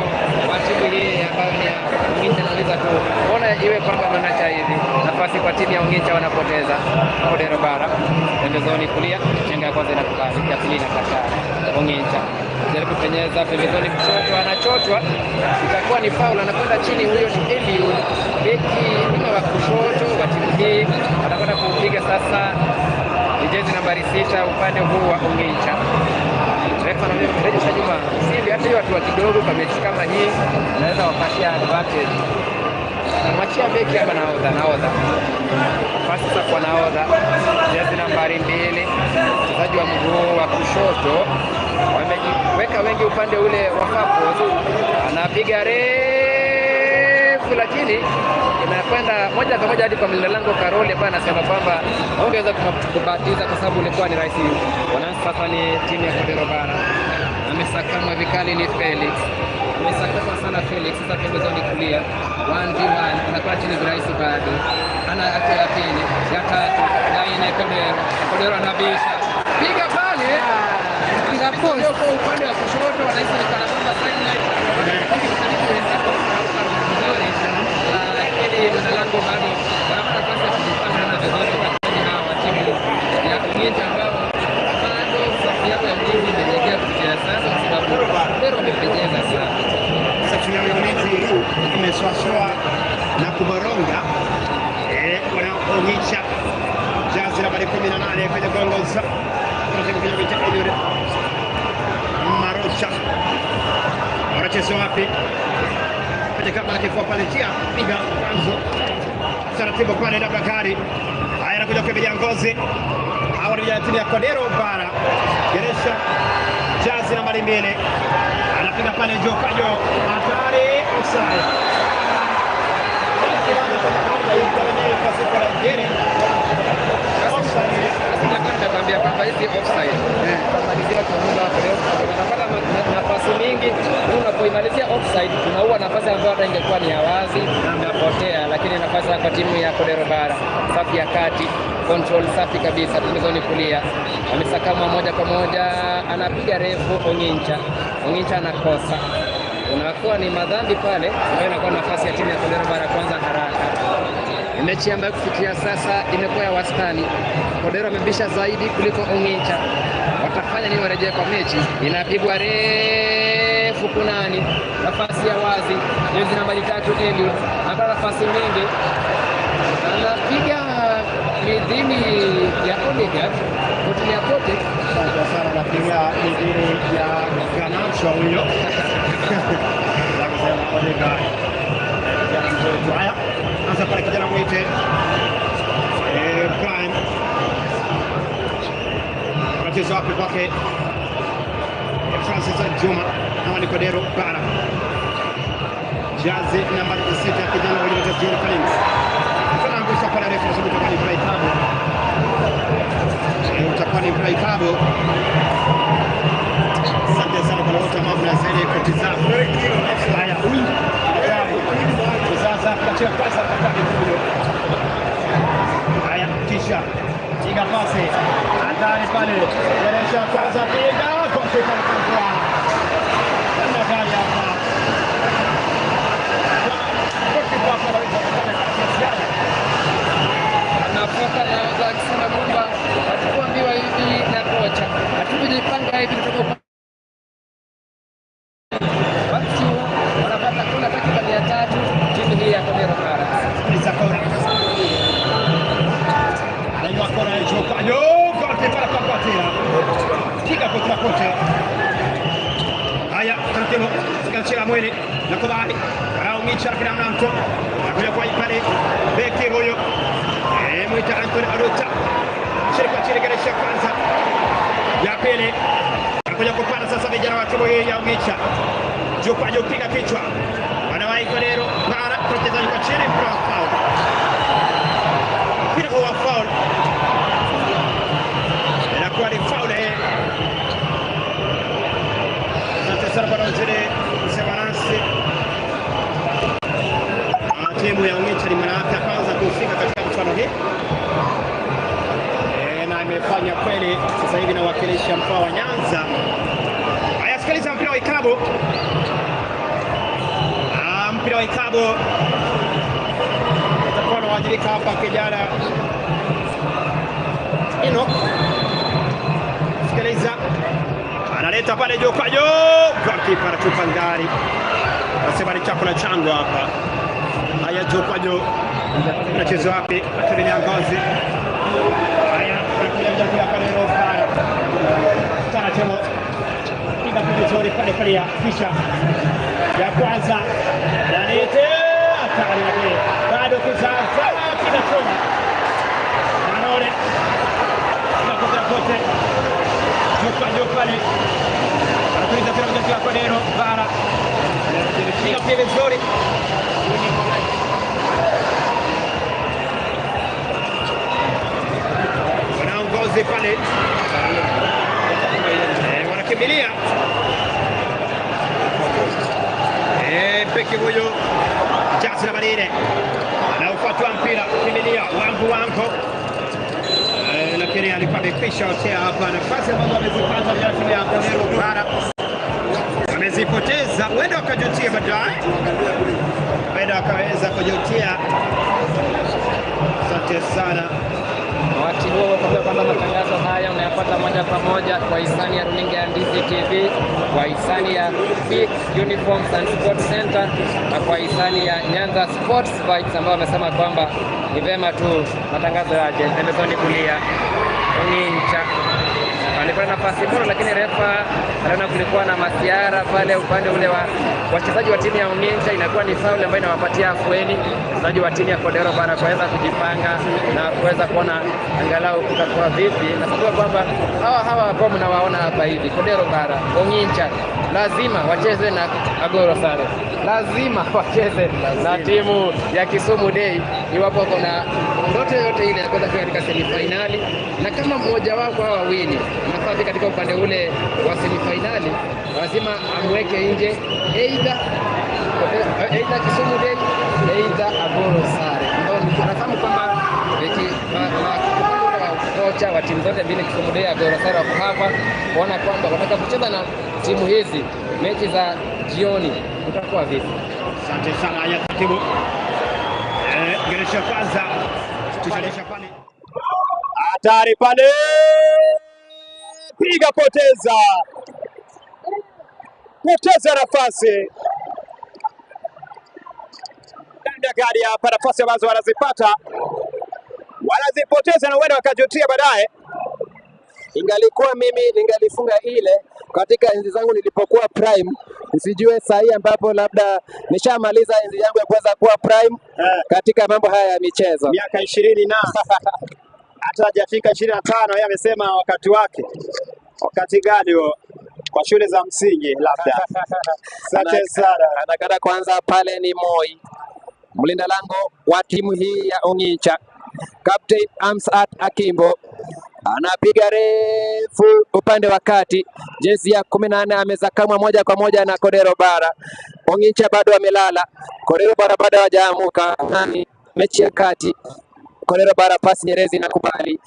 wa timu hii ambayo ni ya Ongicha. Nauliza tu mbona iwe kwamba manacha hivi nafasi kwa timu ya Ongicha wanapoteza. Kodero Bara pembezoni kulia, chenga ya kwanza inakubali, ya pili inakataa. Ongicha jaribu kupenyeza pembezoni kushoto, anachotwa, itakuwa ni foul, anakwenda chini. Huyo ni Eliud, beki nyuma wa kushoto wa timu hii, anakwenda kuupiga sasa. Ni jezi nambari 6 upande huu wa Ongicha. Refa anarejesha nyuma, sivyo hata hiyo hatua kidogo kwa mechi kama hii naweza wapatia advantage. Anamwachia beki hapa, nahodha nafasi sasa kwa nahodha, jezi nambari 2, mchezaji wa mguu wa kushoto, wamejiweka wengi upande ule wa Fapos, anapiga refu lakini inakwenda moja kwa moja hadi kwa mlinda lango Karoli ambaye anasema kwamba ungeweza kubatiza kwa sababu ulikuwa ni rahisi. Wanaanza sasa ni timu ya Kodero Bara, amesakama vikali ni Felix, amesakama sana Felix sasa pembezoni kulia, 1v1 anakuwa chini virahisi bado, ana hatua ya pili, ya tatu, ya nne. Kodero, Kodero anabisha, piga pale Piga post. kwa upande wa kushoto, wanahisi ni kana kwamba sideline lakini mlinda lango bado wanapata nafasi ya kujipanga na vizuri wachezaji hawa wa timu ya Ongicha ambao bado safu yao ya ulinzi imelegea kufikia sasa, kwa sababu Kodero wamepenyeza sana. Section ya ulinzi imeswaswa na kuboronga wanaonyesha jazi nambari 18 kwenye gongo za taratibu kwenye Eliud Kisha wanacheza wapi? Kwenye kama kifua pale chia piga mwanzo taratibu pale na Bakari. Haya, anakuja kukimbilia Ngozi. Hawa ni vijana timu ya Kodero Bara. Geresha jazi nambari 2 anapiga pale juu kajo, hatari, offside. Nakwambia kwamba hizi offside malizia kwa muda wa leo unapata nafasi mingi, unapoimalizia offside unaua nafasi ambayo hata ingekuwa ni ya wazi inapotea, lakini nafasi kwa timu ya Kodero Bara, safi ya kati, control safi kabisa, pembezoni kulia amesakama moja kwa moja, anapiga refu Ongincha. Ongincha anakosa, unakuwa ni madhambi pale, ambayo inakuwa nafasi ya timu ya Kodero Bara kwanza haraka. Mechi ambayo kufikia sasa imekuwa ya wastani. Kodero amebisha zaidi kuliko Ongincha. Watafanya nini warejee kwa mechi? Inapigwa refu kunani, nafasi ya wazi, jezi nambari 3 Eliud anapata nafasi mingi, anapiga midhini ya Odegaard kotilia kote. Asante sana, anapiga midhini ya Garnacho huyo. La kusema Odegaard. Kijana mzuri tu. Haya, anza pale kijana mwite Prime. Anacheza wapi kwake Francis Juma. Hawa ni Kodero Bara. Jazi nambari 6 ya kijana huyo John Collins. Anaangusha pale refu, utakuwa ni Prime. Utakuwa ni Prime. Asante sana kwa wote ambao mnazidi kutizama. Haya, huyu sasa katika pasa atakaye huyo. Haya, kisha piga pasi. Hatari pale. Geresha kwanza piga kwa kipa kwa. Ndio gari hapa. Kwa kipa kwa ziada. Anafoka naanza akisema kwamba hatukuambiwa hivi na kocha. Hatukujipanga hivi kutoka wakati wanapata kona takriban ya 3 timu hii ya Kodero Bara. Sikiliza kona. Anaiwa kona ya Joka. Yo, goalkeeper kwa tena. Piga kwa kote. Haya, taratibu sikachela mwili na kubali. Wanaongicha kila mtu. Anakuja kwa pale beki huyo. Mwita Anthony Aruta. Shirika chini Geresha kwanza. Ya pili. Anakuja kupanda sasa vijana wa timu hii ya Ongicha. Juu kwa juu piga kichwa. Wanawahi Kodero Bara, mchezaji kwa chini, mpira wa foul. Mpira wa foul. Inakuwa ni foul hii. Asante sana bwana Mzee kusema nasi. Timu ya Ongicha ni mara yake ya kwanza kufika katika mchuano hii. Na imefanya kweli, sasa hivi inawakilisha mkoa wa Nyanza. Haya, sikiliza mpira wa ikabu. Mpira wa ikabu utakuwa unawajibika hapa kijana Enoch. Sikiliza, analeta pale juu kwa juu, goalkeeper anatupa ngari, anasema ni chakula changu hapa. Haya, juu kwa juu, anacheza wapi? Atulia Ngozi. Haya, anakuja mjadala pale Rofara. Taratibu piga vizuri pale pale, kisha ya kwanza analete hatari, lakini bado kizaza piga chuma. Manore tunakuta kote juu kwa juu pale, anakuja tena mjadala Kodero Bara. Piga pia vizuri. Wanaongozi pale wanakimbilia beki huyo jazi nambari 4 anaufuatwa mpira, kimbilia wangu wangu, lakini alikuwa amekwisha otea hapa. Nafasi ambazo amezipata vijana timu ya Kodero Bara amezipoteza, huenda wakajutia baadaye, huenda wakaweza kujutia. Asante sana. Wakati huo kwa kwamba matangazo haya unayapata moja kwa moja kwa hisani ya runinga ya Ndizi TV, kwa hisani ya Big Uniforms and Sports Center na kwa hisani ya Nyanza Sports Vibes, ambao wamesema kwamba ni vema tu matangazo yaje pembezoni kulia. Ongincha Alikuwa na nafasi bora, lakini refa aliona kulikuwa na masiara pale upande ule wa wachezaji wa timu ya Ong'incha. Inakuwa ni faul ambayo inawapatia afueni wachezaji wa timu ya Kodero Bara kuweza kujipanga na kuweza kuona angalau kutakuwa vipi, na sijua kwamba hawa ambao mnawaona hapa hivi Kodero Bara, Ong'incha lazima wacheze na Agoro Sare, lazima wacheze na timu ya Kisumu Day iwapo kuna ndoto yoyote ile ya kuweza kufika katika semifainali, na kama mmoja wao kwa hawa wawili anafaa afike katika upande ule wa semifainali, lazima amweke nje either Kisumu Day either Agoro Sare, ambao anafahamu kwamba kocha wa timu zote mbili Kisumu Day, Agoro Sare wako hapa kuona kwamba watakapocheza na timu hizi mechi za jioni utakuwa vipi. Asante sana Aya Katibu. Geresha kwanza tushalisha pale. Hatari pale. Piga poteza. Poteza nafasi. Danda gari hapa, nafasi ambazo wanazipata wanazipoteza na huenda wakajutia baadaye. Ingalikuwa mimi ningalifunga ile katika enzi zangu nilipokuwa prime, nisijue saa hii ambapo labda nishamaliza enzi yangu ya kuweza kuwa prime katika mambo haya ya michezo. Miaka 20 na hata hajafika 25, yeye amesema wakati wake. Wakati gani huo? Kwa shule za msingi labda. Asante sana. Anakata kwanza pale ni Moi, mlinda lango wa timu hii ya Ong'incha, Captain Amsat Akimbo anapiga refu upande wa kati, jezi ya 14 amezakamwa moja kwa moja na Kodero Bara. Ong'incha bado amelala, Kodero Bara bado hajaamuka. Mechi ya kati, Kodero Bara pasi Nyerezi inakubali,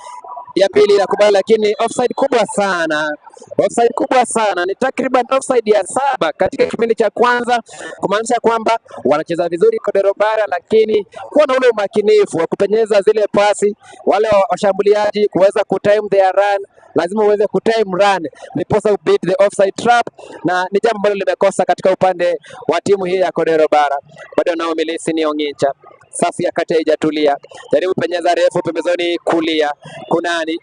ya pili inakubali, lakini offside kubwa sana, offside kubwa sana, ni takriban offside ya 7 katika kipindi cha kwanza, kumaanisha kwamba wanacheza vizuri Kodero Bara, lakini kuwa na ule umakinifu wa kupenyeza zile pasi, wale washambuliaji kuweza kutime their run, lazima uweze kutime run ndiposa beat the offside trap, na ni jambo ambalo limekosa katika upande wa timu hii ya Kodero Bara. Bado nao milisi ni Ong'incha. Safu ya kati haijatulia, jaribu penyeza refu pembezoni kulia, kunani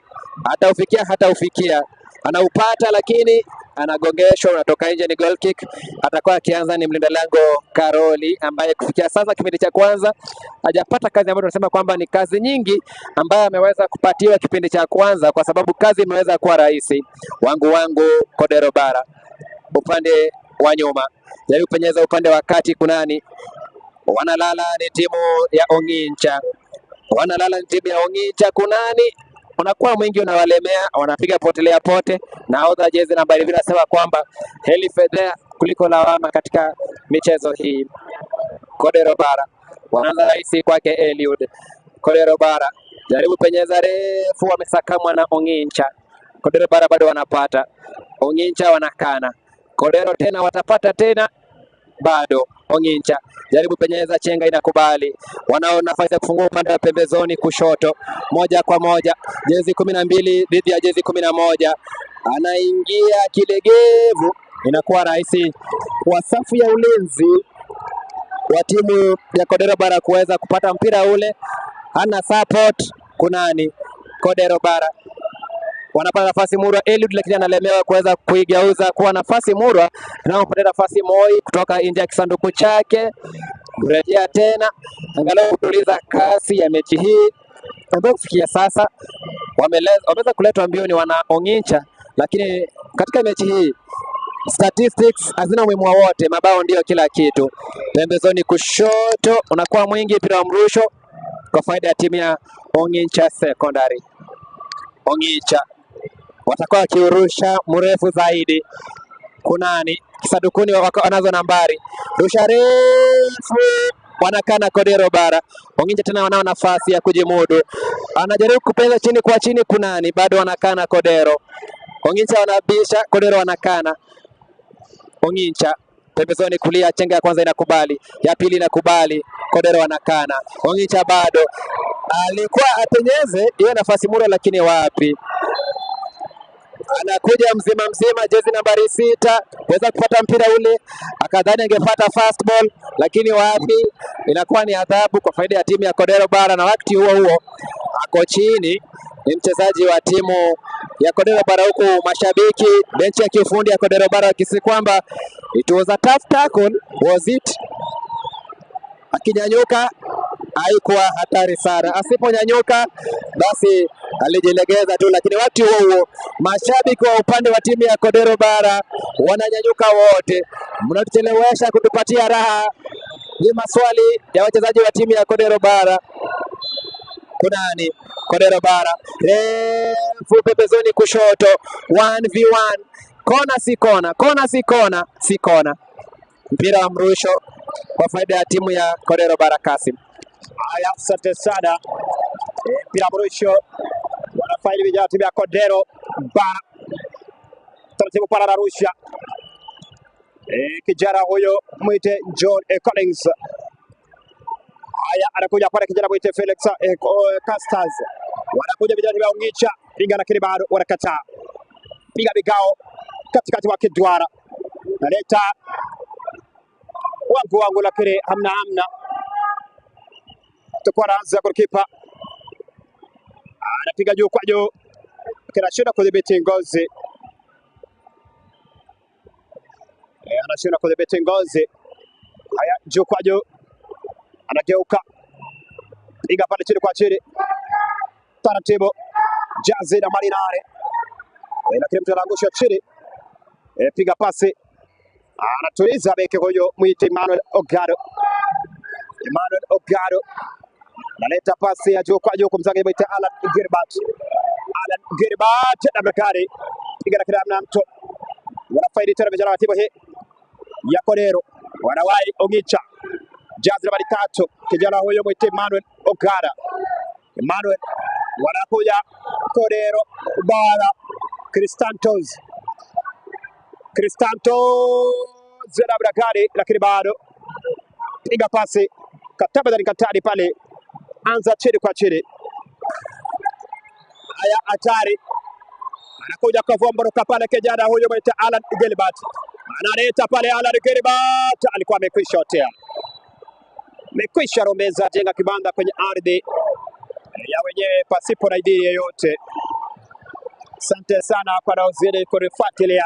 hataufikia, anaupata lakini anagongeshwa, unatoka nje, ni goal kick. Atakuwa akianza ni mlinda lango Karoli, ambaye kufikia sasa kipindi cha kwanza hajapata kazi ambayo tunasema kwamba ni kazi nyingi ambayo ameweza kupatiwa kipindi cha kwanza, kwa sababu kazi imeweza kuwa rahisi. Wangu Kodero Bara upande wa nyuma, jaribu penyeza upande wa kati, kunani wanalala ni timu ya Ong'incha, wanalala ni timu ya Ong'incha. Kunani unakuwa mwingi unawalemea, wanapiga potelea pote. Nahodha jezi nambari 2 anasema kwamba heli fedhea kuliko lawama katika michezo hii. Kodero Bara wanaanza rahisi kwake Eliud. Kodero Bara jaribu penyeza refu, wamesakamwa na Ong'incha. Kodero Bara bado wanapata, Ong'incha wanakana, Kodero tena watapata tena bado Ong'incha jaribu penyeza, chenga inakubali, wanao nafasi ya kufungua upande wa pembezoni kushoto, moja kwa moja, jezi 12 dhidi ya jezi 11, anaingia kilegevu, inakuwa rahisi kwa safu ya ulinzi wa timu ya Kodero Bara kuweza kupata mpira ule, hana support kunani. Kodero Bara wanapata nafasi Murwa Eliud, lakini analemewa kuweza kuigeuza kuwa nafasi Murwa, anaopata nafasi Moi kutoka nje ya kisanduku chake, kurejea tena angalau kutuliza kasi ya mechi hii ambayo kufikia sasa wameweza kuletwa mbioni wana Ong'incha, lakini katika mechi hii statistics hazina umuhimu wowote, mabao ndiyo kila kitu. Pembezoni kushoto unakuwa mwingi, mpira wa mrusho kwa faida ya timu ya Ong'incha Secondary. Ong'incha watakuwa wakiurusha mrefu zaidi, kunani kisadukuni wanazo nambari, rusha refu, wanakana Kodero Bara. Ong'incha tena wanao nafasi ya kujimudu, anajaribu kupenza chini kwa chini, kunani bado wanakana Kodero. Ong'incha wanabisha, Kodero wanakana. Ong'incha pembezoni kulia, chenga ya kwanza inakubali, ya pili inakubali, Kodero wanakana. Ong'incha bado alikuwa apenyeze hiyo nafasi Murwa, lakini wapi, anakuja mzima mzima, jezi nambari 6 kuweza kupata mpira ule, akadhani angepata fast ball, lakini wapi, inakuwa ni adhabu kwa faida ya timu ya Kodero Bara. Na wakati huo huo ako chini ni mchezaji wa timu ya Kodero Bara, huku mashabiki benchi ya kiufundi ya Kodero Bara wakisi kwamba it was a tough tackle, was it? Akinyanyuka haikuwa hatari sana, asiponyanyuka basi alijilegeza tu, lakini wakati huo huo mashabiki wa upande wa timu ya Kodero Bara wananyanyuka wote, mnatuchelewesha kutupatia raha. Ni maswali ya wachezaji wa timu ya Kodero Bara. Kunani Kodero Bara refu pembezoni kushoto, 1v1, kona si kona, kona si kona, si kona. Mpira wa mrusho kwa faida ya timu ya Kodero Bara. Kasim. Haya, asante sana. Mpira mrusho wanafaili vijana timu ya Kodero Bara, taratibu pale anarusha kijana huyo mwite John Collins. Haya, anakuja pale kijana mwite Felix Castas, wanakuja vijana timu ya Ongicha piga, lakini bado wanakataa, piga migao katikati wa kiduara, naleta wangu wangu, lakini hamna hamna, tutakuwa naanza golikipa anapiga juu kwa juu, kinashindwa kudhibiti ngozi anashindwa kudhibiti ngozi. Haya, juu kwa juu, anageuka piga pale chini kwa chini, taratibu, jazi na marinare lakini mtu anaangusha chini piga pasi, anatuliza beki huyo mwite Emmanuel Ogado. Emmanuel Ogado analeta pasi ya juu kwa juu kumzaga mwite Alan Gilbert. Alan Gilbert na Bakari piga na kila mtu, wanafaidi tena vijana wa timu hii ya Kodero, wanawahi Ongicha, jazi nambari 3 kijana huyo mwite Emmanuel Ogada. Emmanuel wanakuja Kodero Bara, Cristantos Cristantos na Bakari, lakini bado piga pasi kataba katari pale, anza chini kwa chini. Haya, hatari, anakuja kwa vomboroka pale kijana huyo mwite Alan Gilbert, analeta pale Alan Gilbert, alikuwa amekwisha otea, amekwisha romeza jenga kibanda kwenye ardhi ya wenyewe pasipo na idhini yeyote. Asante sana kwa wanaozidi kunifuatilia.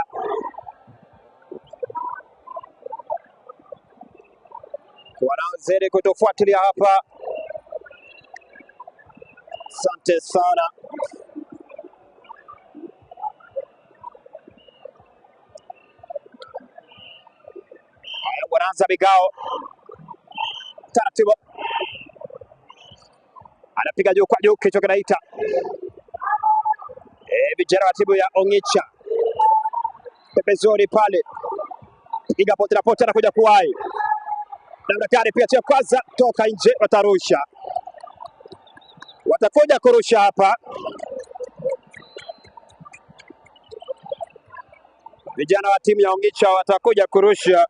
Wanaozidi kutufuatilia hapa, asante sana. Haya, wanaanza migao taratibu, anapiga juu kwa juu, kichwa kinaita vijana wa timu ya Ongicha pembezoni pale, piga pote na pote, anakuja kuwahi namna gani? Pia cha kwanza toka nje, watarusha, watakuja kurusha hapa vijana wa timu ya Ongicha watakuja kurusha.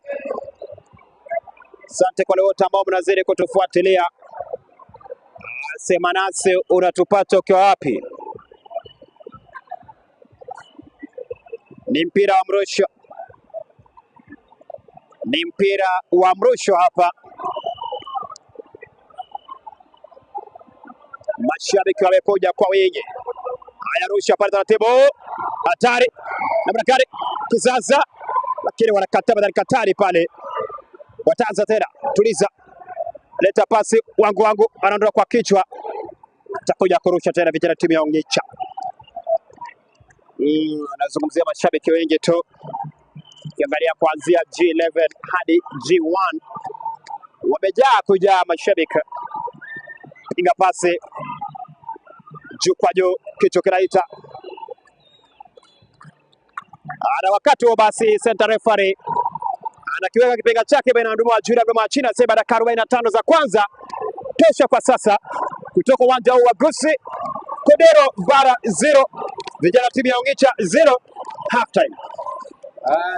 Asante kwa wale wote ambao mnazidi kutufuatilia. Sema nasi unatupata ukiwa wapi? Ni mpira wa mrusho, ni mpira wa mrusho hapa. Mashabiki wamekuja kwa wingi. Haya, rusha pale taratibu, hatari namna gani? Kizaza, lakini wanakataa badali katari pale, wataanza tena. Tuliza, leta pasi, wangu wangu, anaondoa kwa kichwa, atakuja kurusha tena vijana timu ya Ongicha. Anazungumzia mashabiki wengi tu, ukiangalia kuanzia G11 hadi G1 wamejaa kujaa mashabiki. Piga pasi juu kwa juu, kichwa kinaita. Ana wakati huo basi, center referee anakiweka kipenga chake baina ya mdomo wa juu na mdomo wa chini, anasema dakika 45 za kwanza tosha kwa sasa, kutoka uwanja huu wa Gusii, Kodero Bara 0 vijana timu ya Ongicha 0, half time.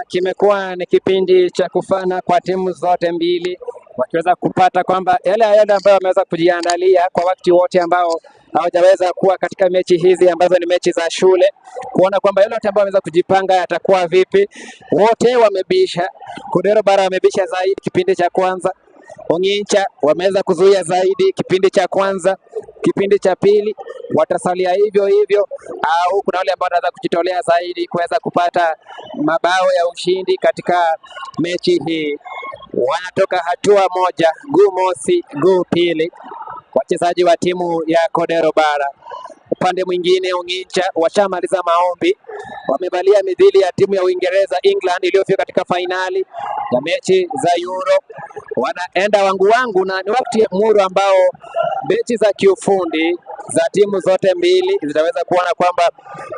Kimekuwa ni kipindi cha kufana kwa timu zote mbili, wakiweza kupata kwamba yale yale ambayo wameweza kujiandalia kwa wakati wote ambao hawajaweza kuwa katika mechi hizi ambazo ni mechi za shule, kuona kwamba yale yote ambayo wameweza kujipanga yatakuwa vipi. Wote wamebisha, Kodero Bara wamebisha zaidi kipindi cha kwanza, Ongicha wameweza kuzuia zaidi kipindi cha kwanza, kipindi cha pili watasalia hivyo hivyo, au kuna wale ambao wataweza kujitolea zaidi kuweza kupata mabao ya ushindi katika mechi hii. Wanatoka hatua moja, guu mosi, guu pili, wachezaji wa timu ya Kodero Bara. Upande mwingine Ongicha washamaliza maombi, wamevalia midhili ya timu ya Uingereza England iliyofika katika fainali ya mechi za Euro. Wanaenda wangu wangu, na ni wakati muru ambao mechi za kiufundi za timu zote mbili zitaweza kuona kwamba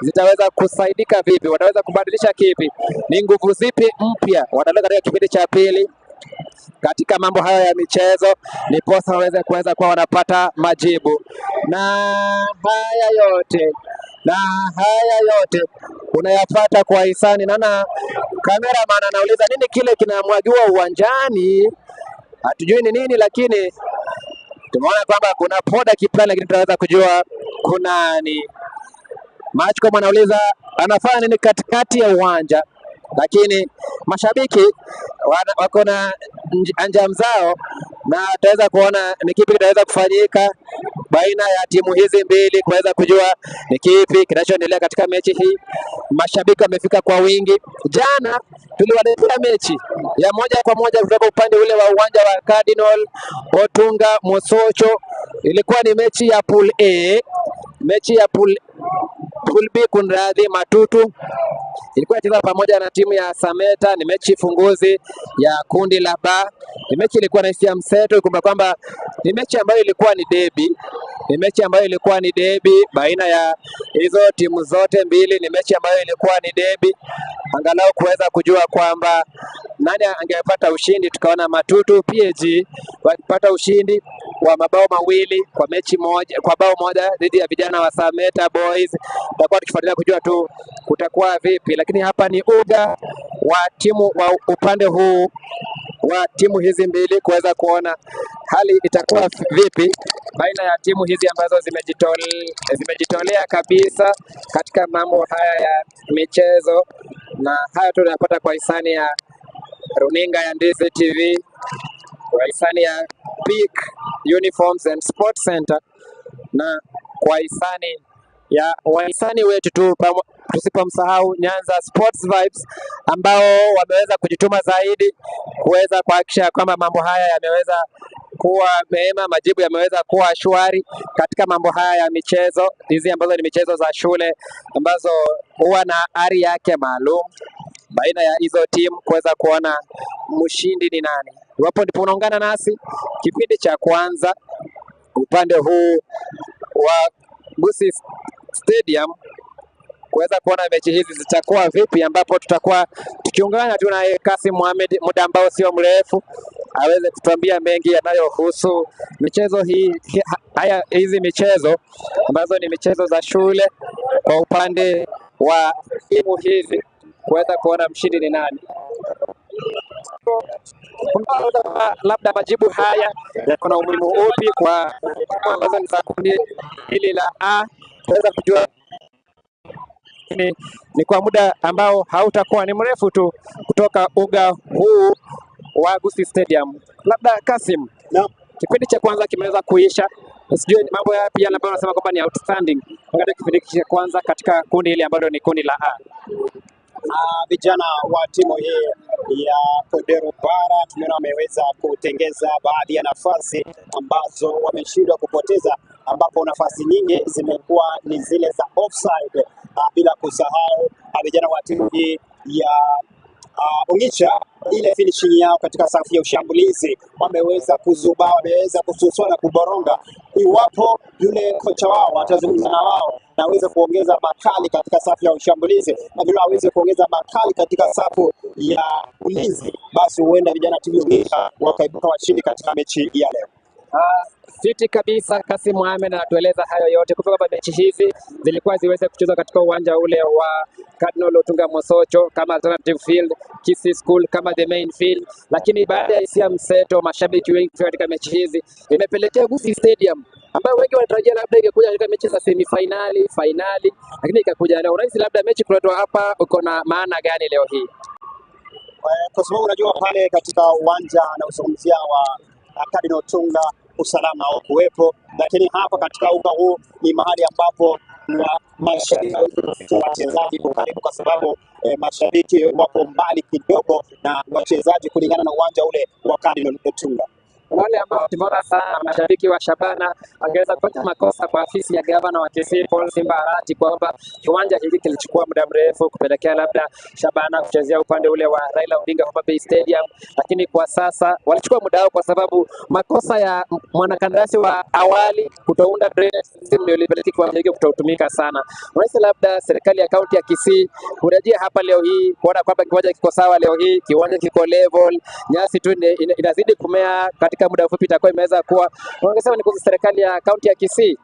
zitaweza kusaidika vipi, wataweza kubadilisha kipi, ni nguvu zipi mpya wataleta katika kipindi cha pili katika mambo hayo ya michezo, ndiposa waweze kuweza kuwa wanapata majibu. Na haya yote na haya yote unayapata kwa hisani. Naona cameraman anauliza nini kile kinamwagiwa uwanjani, hatujui ni nini, lakini tumeona kwamba kuna poda kiplani, lakini tunaweza kujua kunani. Machcom anauliza anafanya nini katikati ya uwanja, lakini mashabiki wako na anjam zao, na tutaweza kuona ni kipi kitaweza kufanyika baina ya timu hizi mbili kuweza kujua ni kipi kinachoendelea katika mechi hii. Mashabiki wamefika kwa wingi. Jana tuliwaletea mechi ya moja kwa moja kutoka upande ule wa uwanja wa Cardinal Otunga Mosocho. Ilikuwa ni mechi ya pool A, mechi ya pool B, kunradhi, Matutu ilikuwa inacheza pamoja na timu ya Sameta. Ni mechi funguzi ya kundi la B. Ni mechi ilikuwa na hisia mseto. Ikumbuka kwamba ni mechi ambayo ilikuwa ni debi, ni mechi ambayo ilikuwa ni debi baina ya hizo timu zote mbili. Ni mechi ambayo ilikuwa ni debi, angalau kuweza kujua kwamba nani angepata ushindi. Tukaona Matutu PAG wakipata ushindi wa mabao mawili kwa mechi moja, kwa bao moja dhidi ya vijana wa Sameta Boys. Tutakuwa tukifuatilia kujua tu kutakuwa vipi, lakini hapa ni uga wa timu wa upande huu wa timu hizi mbili kuweza kuona hali itakuwa vipi baina ya timu hizi ambazo zimejitolea kabisa katika mambo haya ya michezo, na haya tunayapata kwa hisani ya runinga ya Ndizi TV, kwa hisani ya Peak Uniforms and Sports Center, na kwa hisani ya wahisani wetu tu, tusipomsahau Nyanza Sports Vibes ambao wameweza kujituma zaidi kuweza kuhakikisha kwamba mambo haya yameweza kuwa mema, majibu yameweza kuwa shwari katika mambo haya ya michezo hizi ambazo ni michezo za shule ambazo huwa na ari yake maalum baina ya hizo timu kuweza kuona mshindi ni nani. Iwapo ndipo unaungana nasi kipindi cha kwanza upande huu wa Gusii Stadium kuweza kuona mechi hizi zitakuwa vipi, ambapo tutakuwa tukiungana tu naye Kasim Mohamed muda ambao sio mrefu aweze kutuambia mengi yanayohusu michezo hii, haya hizi michezo ambazo ni michezo za shule kwa upande wa timu hizi kuweza kuona mshindi ni nani. Labda majibu haya yako na umuhimu upi kwa ambazo ni za kundi hili la A, tutaweza kujua ni kwa muda ambao hautakuwa ni mrefu tu kutoka uga huu wa Gusii Stadium. Labda Kasim, Naam. kipindi cha kwanza kimeweza kuisha, sijui ni mambo yapi yale ambayo wanasema kwamba ni outstanding wakati kipindi cha kwanza katika kundi hili ambalo ni kundi la A. Vijana wa timu hii ya Kodero Bara tumeona wameweza kutengeza baadhi ya nafasi ambazo wameshindwa kupoteza, ambapo nafasi nyingi zimekuwa ni zile za offside. Bila kusahau vijana wa timu hii ya Ongicha, ile finishing yao katika safu ya ushambulizi wameweza kuzuba, wameweza kususua na kuboronga. Iwapo yule kocha wao atazungumza na wao na aweze kuongeza makali katika safu ya ushambulizi na vile aweze kuongeza makali katika safu ya ulinzi, basi huenda vijana timu ya Ongicha wakaibuka washindi katika mechi ya leo. Fiti kabisa. Kasim Mohamed anatueleza hayo yote kutoka kwa mechi hizi zilikuwa ziweze kuchezwa katika uwanja ule wa Cardinal Otunga Mosocho kama alternative field, Kisii School kama the main field, lakini baada ya hisia mseto, mashabiki wengi katika mechi hizi imepelekea Gusii Stadium ambayo wengi wanatarajia labda ingekuja katika mechi za semifinali, finali, lakini ikakuja leo. Unahisi labda mechi kuletwa hapa uko na maana gani leo hii? Kwa sababu unajua pale katika uwanja anaozungumzia wa Cardinal Otunga usalama haukuwepo, lakini hapa katika uga huu ni mahali ambapo na mashabiki wachezaji kwa karibu, kwa sababu mashabiki wapo mbali kidogo na wachezaji kulingana na uwanja ule wa Cardinal Otunga. Wale ambao tumeona sana mashabiki wa Shabana angeweza kufanya makosa kwa afisi ya gavana wa Kisii Paul Simba Arati kwamba kiwanja hiki kilichukua muda mrefu kupelekea labda Shabana kuchezea upande ule wa Raila Odinga Homa Bay Stadium, lakini kwa sasa walichukua muda wao kwa sababu makosa ya mwanakandarasi wa awali kutounda drainage system ndio ilipelekea kiwanja hiki kutotumika sana. Unahisi labda serikali ya kaunti ya Kisii kurejea hapa leo hii kuona kwamba kiwanja kiko sawa leo hii, kiwanja kiko level, nyasi tu inazidi kumea, katika muda mfupi itakuwa imeweza kuwa. Wangesema ni kuhusu serikali ya kaunti ya Kisii.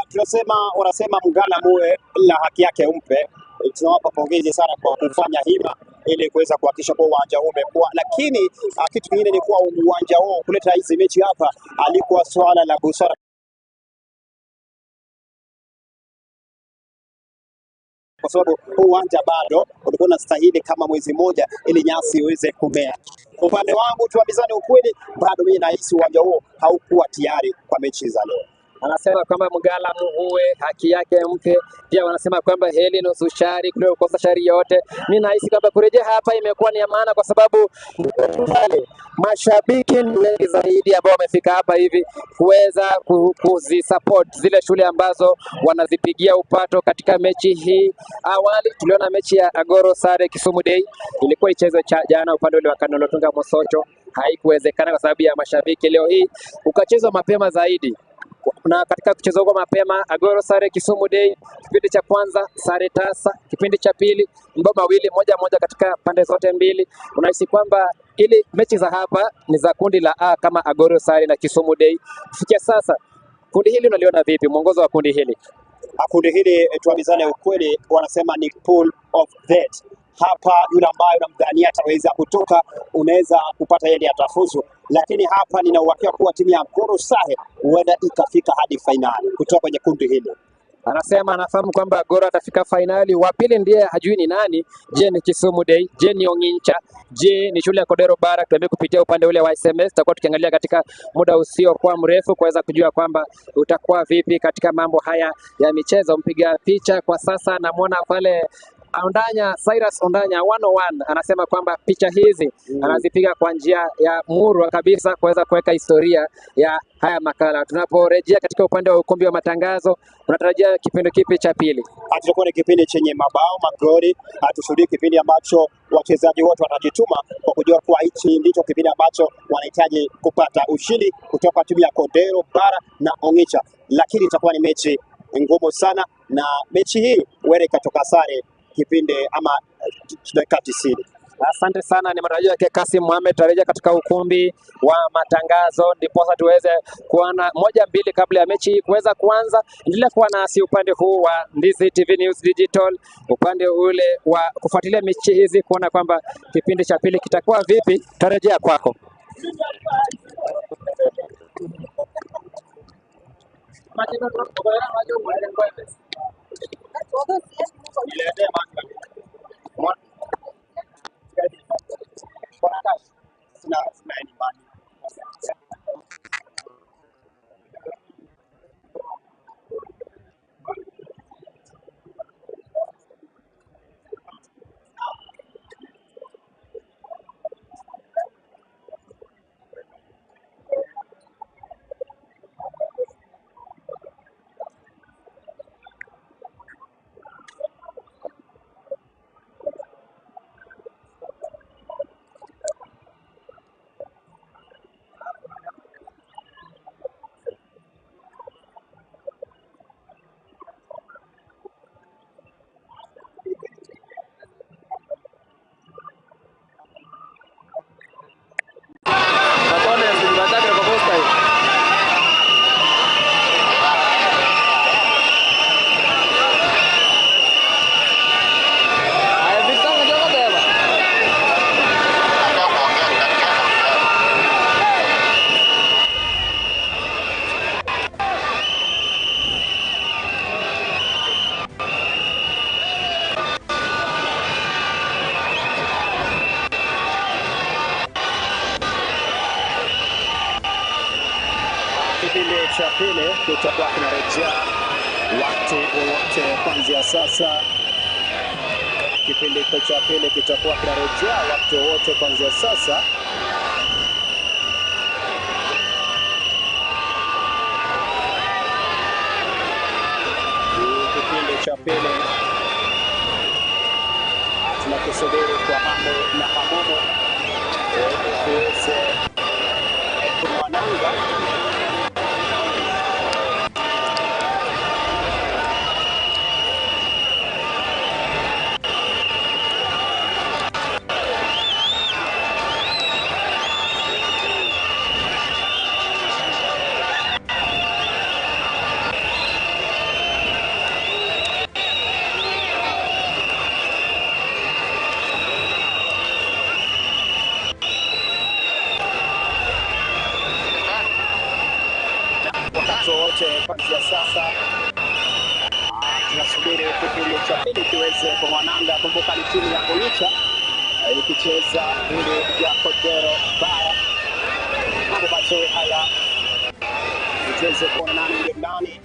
Tunasema wanasema mgala muwe la haki yake umpe. Tunawapa pongezi sana kwa kufanya hima ili kuweza kuhakikisha kuwa uwanja huu umekuwa, lakini kitu kingine ni kuwa uwanja huu kuleta hizi mechi hapa alikuwa swala la busara kwa sababu huu uwanja bado ulikuwa unastahili kama mwezi mmoja ili nyasi iweze kumea. Kwa upande wangu, tuambizane ukweli, bado mimi nahisi uwanja huo haukuwa tayari kwa mechi za leo. Anasema kwamba mgala muue haki yake mpe. Pia wanasema kwamba heli nusu shari kuliko kukosa shari yote. Mimi nahisi kwamba kurejea hapa imekuwa ni ya maana, kwa sababu pale mashabiki ni wengi zaidi ambao wamefika hapa hivi kuweza kuzisupport zile shule ambazo wanazipigia upato katika mechi hii. Awali tuliona mechi ya Agoro Sare Kisumu Day ilikuwa ichezwe jana upande ule wa Cardinal Otunga Mosocho, haikuwezekana kwa sababu ya mashabiki. Leo hii ukachezwa mapema zaidi na katika kucheza huko mapema Agoro sare Kisumu Day, kipindi cha kwanza sare tasa, kipindi cha pili mabao mawili 1-1 katika pande zote mbili. Unahisi kwamba ili mechi za hapa ni za kundi la A kama Agoro sare na Kisumu Day. Kufikia sasa kundi hili unaliona vipi, mwongozo wa kundi hili? Kundi hili tuambizane ukweli, wanasema ni pool of death. Hapa yule ambaye unamdhania ataweza kutoka, unaweza kupata yeye ndiye atafuzu, lakini hapa nina uhakika kuwa timu ya Goro Sare huenda ikafika hadi fainali kutoka kwenye kundi hili. Anasema anafahamu kwamba Goro atafika fainali. Wa pili ndiye hajui ni nani. Je, ni Kisumu Day? Je, ni Ong'incha? Je, ni shule ya Kodero Bara? Tuambie kupitia upande ule wa SMS. Tutakuwa tukiangalia katika muda usiokuwa mrefu kuweza kujua kwamba utakuwa vipi katika mambo haya ya michezo. Mpiga picha kwa sasa namwona pale Ondanya, Cyrus Ondanya 101 anasema kwamba picha hizi anazipiga kwa njia ya murwa kabisa kuweza kuweka historia ya haya makala. Tunaporejea katika upande wa ukumbi wa matangazo, unatarajia kipindi kipi cha pili? Tutakuwa ni kipindi chenye mabao magoli, tushuhudie kipindi ambacho wachezaji wote watajituma kwa kujua kuwa hichi ndicho kipindi ambacho wanahitaji kupata ushindi kutoka timu ya Kodero Bara na Ong'icha, lakini itakuwa ni mechi ngumu sana, na mechi hii huenda ikatoka sare kipindi ama dakika 90. Asante sana, ni matarajio yake Kasim Mohamed. Tutarejea katika ukumbi wa matangazo ndiposa tuweze kuona 1-2 kabla ya mechi hii kuweza kuanza. Endelea kuwa nasi upande huu wa Ndizi TV News Digital, upande ule wa kufuatilia mechi hizi kuona kwamba kipindi cha pili kitakuwa vipi. Tutarejea kwako. Sina imani. cha pili kitakuwa kinarejea wakati wowote kuanzia sasa. Kipindi hiko cha pili kitakuwa kinarejea wakati wowote kuanzia sasa. Kipindi cha pili tunakisubiri kwa hamu na hamumu ili kiweze kung'oa nanga. Wakati wowote kuanzia sasa tunasubiri kipindi cha pili kiweze kung'oa nanga. Kumbuka ni timu ya Onitsha ikicheza dhidi ya Kodero Bara. Mambo mazuri haya, tuweze kuona nani ndiye nani,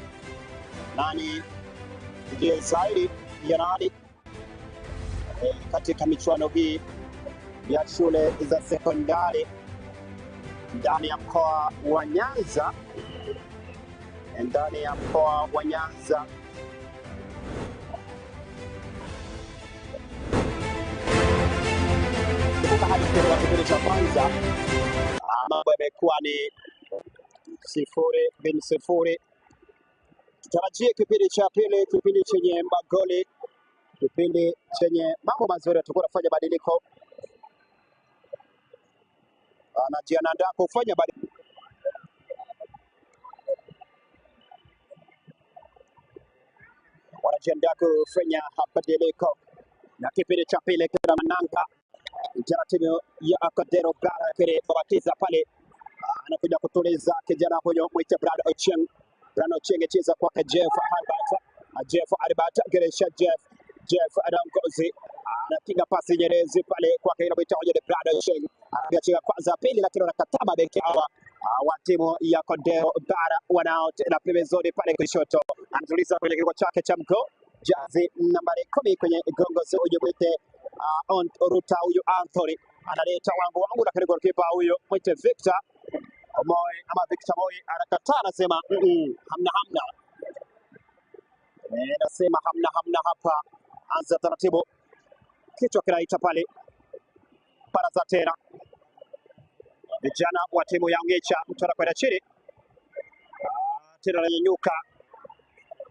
nani ndiye zaidi ya nani katika michuano hii ya shule za sekondari ndani ya mkoa wa Nyanza, ndani ya mkoa wa Nyanza. Kumbuka hadi kutoka kipindi cha kwanza mambo yamekuwa ni 0-0. Tutarajie kipindi cha pili, kipindi chenye magoli, kipindi chenye mambo mazuri. Tutakuwa tunafanya badiliko, anajiandaa kufanya badiliko. Wanajiandaa kufanya badiliko na kipindi cha pili kina mananga jana timu ya Kodero Bara kilibabatiza pale, anakuja kutuliza kijana huyo mwite Brad Ochieng. Brad Ochieng cheza kwake Jeff Albert, Jeff Albert geresha Jeff, Jeff anaongozi anapiga pasi nyerezi pale kwake inamwita hoja Brad Ochieng, anapiga chenga kwanza pili, lakini wanakataa mabeki hawa wa timu ya Kodero Bara wanao tena pembezoni pale kushoto, anatuliza kwenye kiungo chake cha mguu jazi nambari 10 kwenye gongo huyu mwite Ruta huyu Anthony analeta wangu wangu, lakini golikipa huyu mwite Victor Moi ama Victor Moi anakataa, anasema hamna hamna, anasema hamna hamna hapa. Anza taratibu, kichwa kinaita pale, baraza tena vijana wa timu ya Onitsha, mtu anakwenda chini tena ananyanyuka,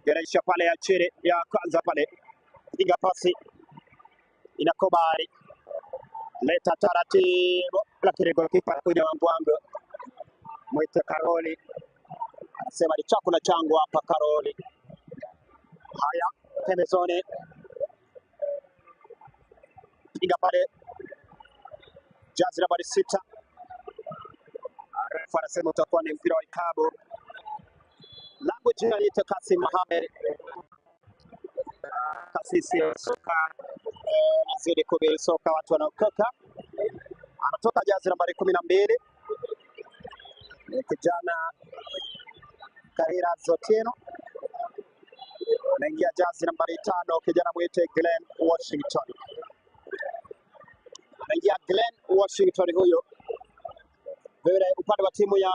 inaisha pale ya chini ya kwanza pale, piga pasi inakubali, leta taratibu, lakini golikipa anakuja wangu wangu, mwite Karoli anasema ni chakula changu hapa Karoli. Haya, pembezoni, piga pale jazi nambari 6, refa anasema utakuwa ni mpira wa ikabu. Langu jina liitwa Kasim Mohamed, kasisi ya soka, nazidi kuhubiri soka, watu wanaokoka. Anatoka jazi nambari 12 ni kijana Karira Zotieno, anaingia jazi nambari 5 kijana mwite Glenn Washington, anaingia Glenn Washington huyo. Vile upande wa timu ya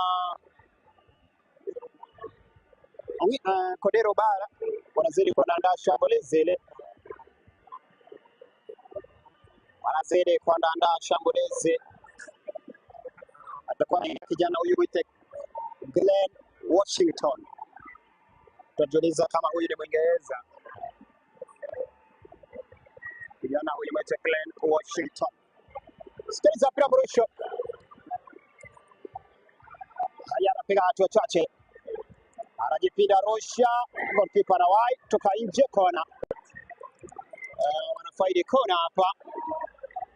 Kodero Bara wanazidi kuandaa shambulizi ile, wanazidi kuandaa shambulizi. Atakuwa ni kijana huyu mwite Glenn Washington. Tutajiuliza kama huyu ni Mwingereza. Kijana huyu mwite Glenn Washington. Sikiliza mpira mrusho. Haya, anapiga hatua chache, anajipinda rusha, goalkeeper anawahi toka nje, kona. Wanafaidi kona hapa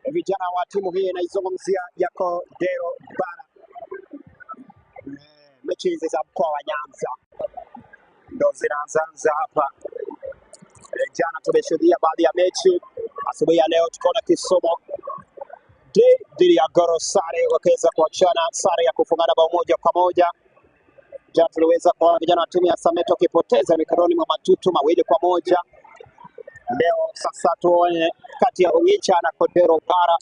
vijana wa timu hii inaizungumzia ya Kodero Bara. Mechi hizi za mkoa wa Nyanza ndo zinaanzaanza hapa. Jana tumeshuhudia baadhi ya mechi, asubuhi ya leo tukaona Kisumu D dhidi ya Goro sare, wakaweza kuachana sare ya kufungana bao 1-1. Jana tuliweza kuona vijana wa timu ya Sameto wakipoteza mikononi mwa Matutu 2-1. Leo sasa tuone kati ya Ongicha na Kodero Bara,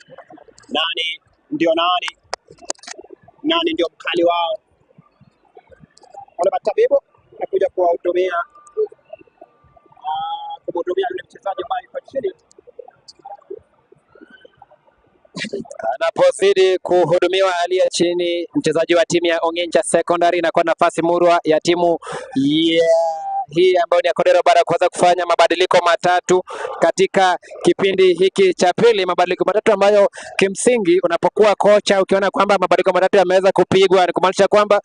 nani ndio nani, nani ndio mkali wao. Wale matabibu nakuja kuwahudumia, kumhudumia yule mchezaji ambaye yuko chini. Anapozidi kuhudumiwa aliye chini, mchezaji wa timu ya Ongincha Secondary, inakuwa nafasi murwa ya timu ya hii ambayo ni ya Kodero Bara kuweza kufanya mabadiliko matatu katika kipindi hiki cha pili, mabadiliko matatu ambayo kimsingi unapokuwa kocha ukiona kwamba mabadiliko matatu yameweza kupigwa, ni kumaanisha kwamba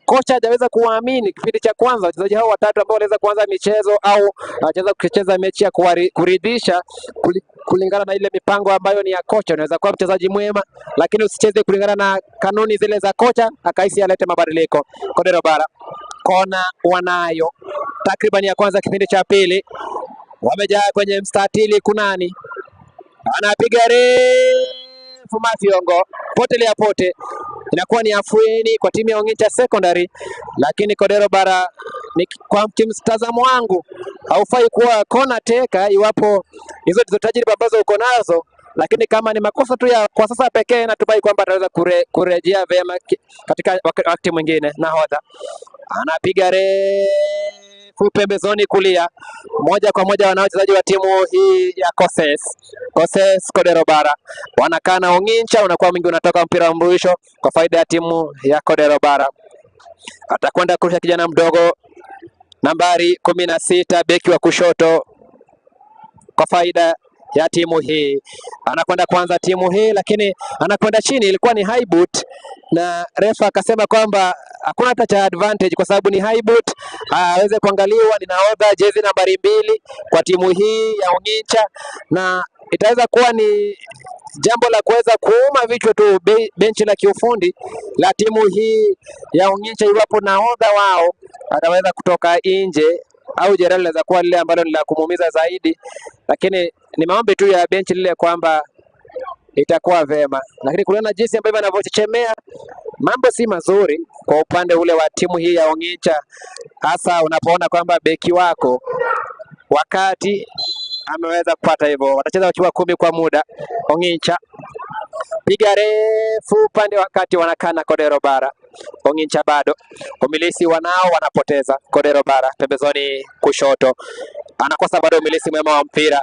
kocha hajaweza kuwaamini kipindi cha kwanza wachezaji hao watatu ambao waliweza kuanza michezo au hawajaweza kucheza mechi ya kuridhisha kulingana na ile mipango ambayo ni ya kocha. Unaweza kuwa mchezaji mwema, lakini usicheze kulingana na kanuni zile za kocha, akaisi alete mabadiliko. Kodero Bara kona wanayo takriban ya kwanza kipindi cha pili, wamejaa kwenye mstatili kunani, anapiga refu Mafiongo, potelea pote, inakuwa ni afueni kwa timu ya Ongicha Secondary, lakini Kodero Bara ni kwa kimtazamo wangu haufai kuwa kona teka iwapo hizo ndizo tajriba ambazo uko nazo, lakini kama ni makosa tu ya kwa sasa pekee, natumai kwamba ataweza kurejea vyema katika wakati mwingine. Nahodha anapiga refu pembezoni kulia, moja kwa moja wana wachezaji wa timu hii ya Koses. Koses Kodero Bara wanakaa na Ongincha, unakuwa mwingi, unatoka mpira wa mrusho kwa faida ya timu ya Kodero Bara. Atakwenda kurusha kijana mdogo nambari 16 beki wa kushoto kwa faida ya timu hii. Anakwenda kuanza timu hii, lakini anakwenda chini, ilikuwa ni high boot na refa akasema kwamba hakuna hata cha advantage kwa sababu ni high boot, aweze kuangaliwa. Ni nahodha jezi nambari 2 kwa timu hii ya Ongincha, na itaweza kuwa ni jambo la kuweza kuuma vichwa tu benchi la kiufundi la timu hii ya Ongincha iwapo nahodha wao ataweza kutoka nje au jeraha linaweza kuwa lile ambalo ni la kumuumiza zaidi, lakini ni maombi tu ya benchi lile kwamba itakuwa vema, lakini kulingana na jinsi ambavyo anavyochechemea mambo si mazuri kwa upande ule wa timu hii ya Ongincha, hasa unapoona kwamba beki wako wakati ameweza kupata hivyo, watacheza wakiwa 10 kwa muda. Ongincha piga refu upande wakati wanakana Kodero Bara. Ongincha bado umilisi wanao, wanapoteza. Kodero Bara pembezoni kushoto, anakosa bado umilisi mwema wa mpira,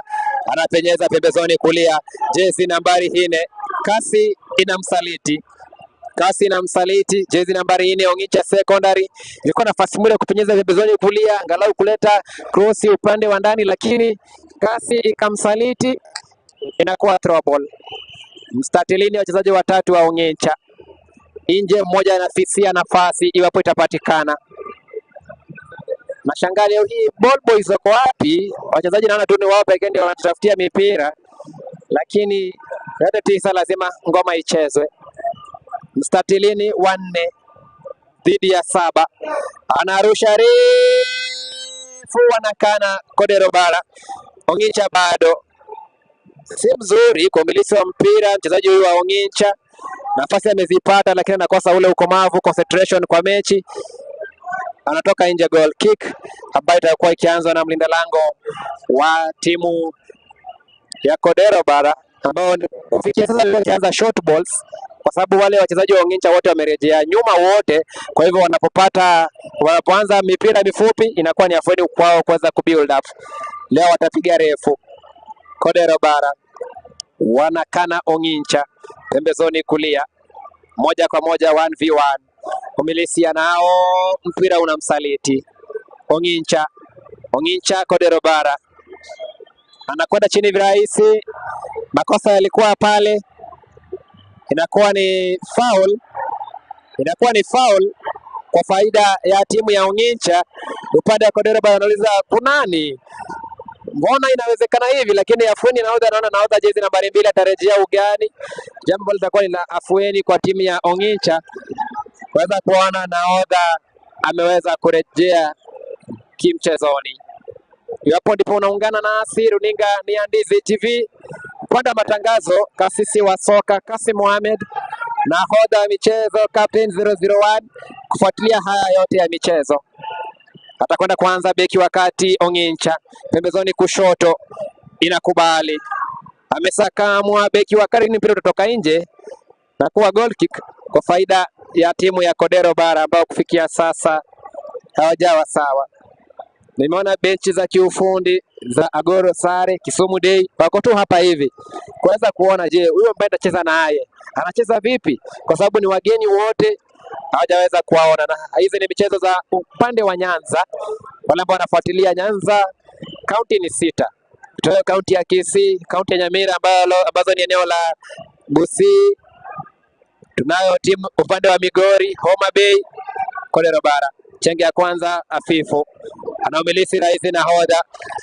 anapenyeza pembezoni kulia, jezi nambari 4, kasi inamsaliti, kasi inamsaliti jezi nambari 4 Ongincha Secondary. Ilikuwa nafasi moja kupenyeza pembezoni kulia, angalau kuleta krosi upande wa ndani, lakini kasi ikamsaliti, inakuwa throw ball. Mstatilini wachezaji watatu wa Ongincha nje, mmoja anafisia nafasi iwapo itapatikana. Nashangaa leo hii ball boys wako wapi? Wachezaji naona tu ni wao pekee ndio wanatafutia mipira, lakini yote tisa lazima ngoma ichezwe. Mstatilini 4 dhidi ya 7, anarusha refu, wanakana Kodero Bara. Ongincha bado si mzuri kwa umilisi wa mpira, mchezaji huyu wa Ongincha nafasi amezipata, lakini anakosa ule ukomavu, concentration kwa mechi, anatoka nje. Goal kick ambayo itakuwa ikianzwa na mlinda lango wa timu ya Kodero Bara ambao kufikia sasa ndio ikianza short balls, kwa sababu wale wachezaji wa Ongincha wote wamerejea nyuma wote. Kwa hivyo wanapoanza mipira mifupi inakuwa ni afueni kwao kuweza kubuild up. Leo watapiga refu. Kodero Bara wanakana Ongincha pembezoni kulia, moja kwa moja 1v1. Umilisi nao mpira unamsaliti Ongincha. Ongincha Kodero Bara anakwenda chini virahisi, makosa yalikuwa pale, inakuwa ni foul, inakuwa ni foul kwa faida ya timu ya Ongincha. Upande wa Kodero Bara wanauliza kunani, mbona inawezekana hivi? Lakini afueni nahodha, naona nahodha jezi nambari 2 atarejea ugani, jambo litakuwa ni la afueni kwa timu ya Ongincha kuweza kuona nahodha ameweza kurejea kimchezoni. Iwapo ndipo unaungana nasi, runinga ni ya Ndizi TV, upande wa matangazo kasisi wa soka Kasim Mohamed, nahodha wa michezo Captain 001, kufuatilia haya yote ya michezo. Atakwenda kuanza beki wa kati Ongincha, pembezoni kushoto, inakubali, amesakamwa beki wa kati, ni mpira utatoka nje na kuwa goal kick kwa faida ya timu ya Kodero Bara ambao kufikia sasa hawajawa sawa. Nimeona benchi za kiufundi za Agoro Sare, Kisumu Day wako tu hapa hivi kuweza kuona, je, huyo ambaye atacheza naye anacheza vipi, kwa sababu ni wageni wote hawajaweza kuwaona, na hizi ni michezo za upande wa Nyanza. Wale ambao wanafuatilia Nyanza, kaunti ni 6. Tunayo kaunti ya Kisii, kaunti ya Nyamira ambazo ni eneo la Gusii. Tunayo timu upande wa Migori, Homa Bay, Kodero Bara. Chenge ya kwanza afifu, anaumilisi rahisi nahodha,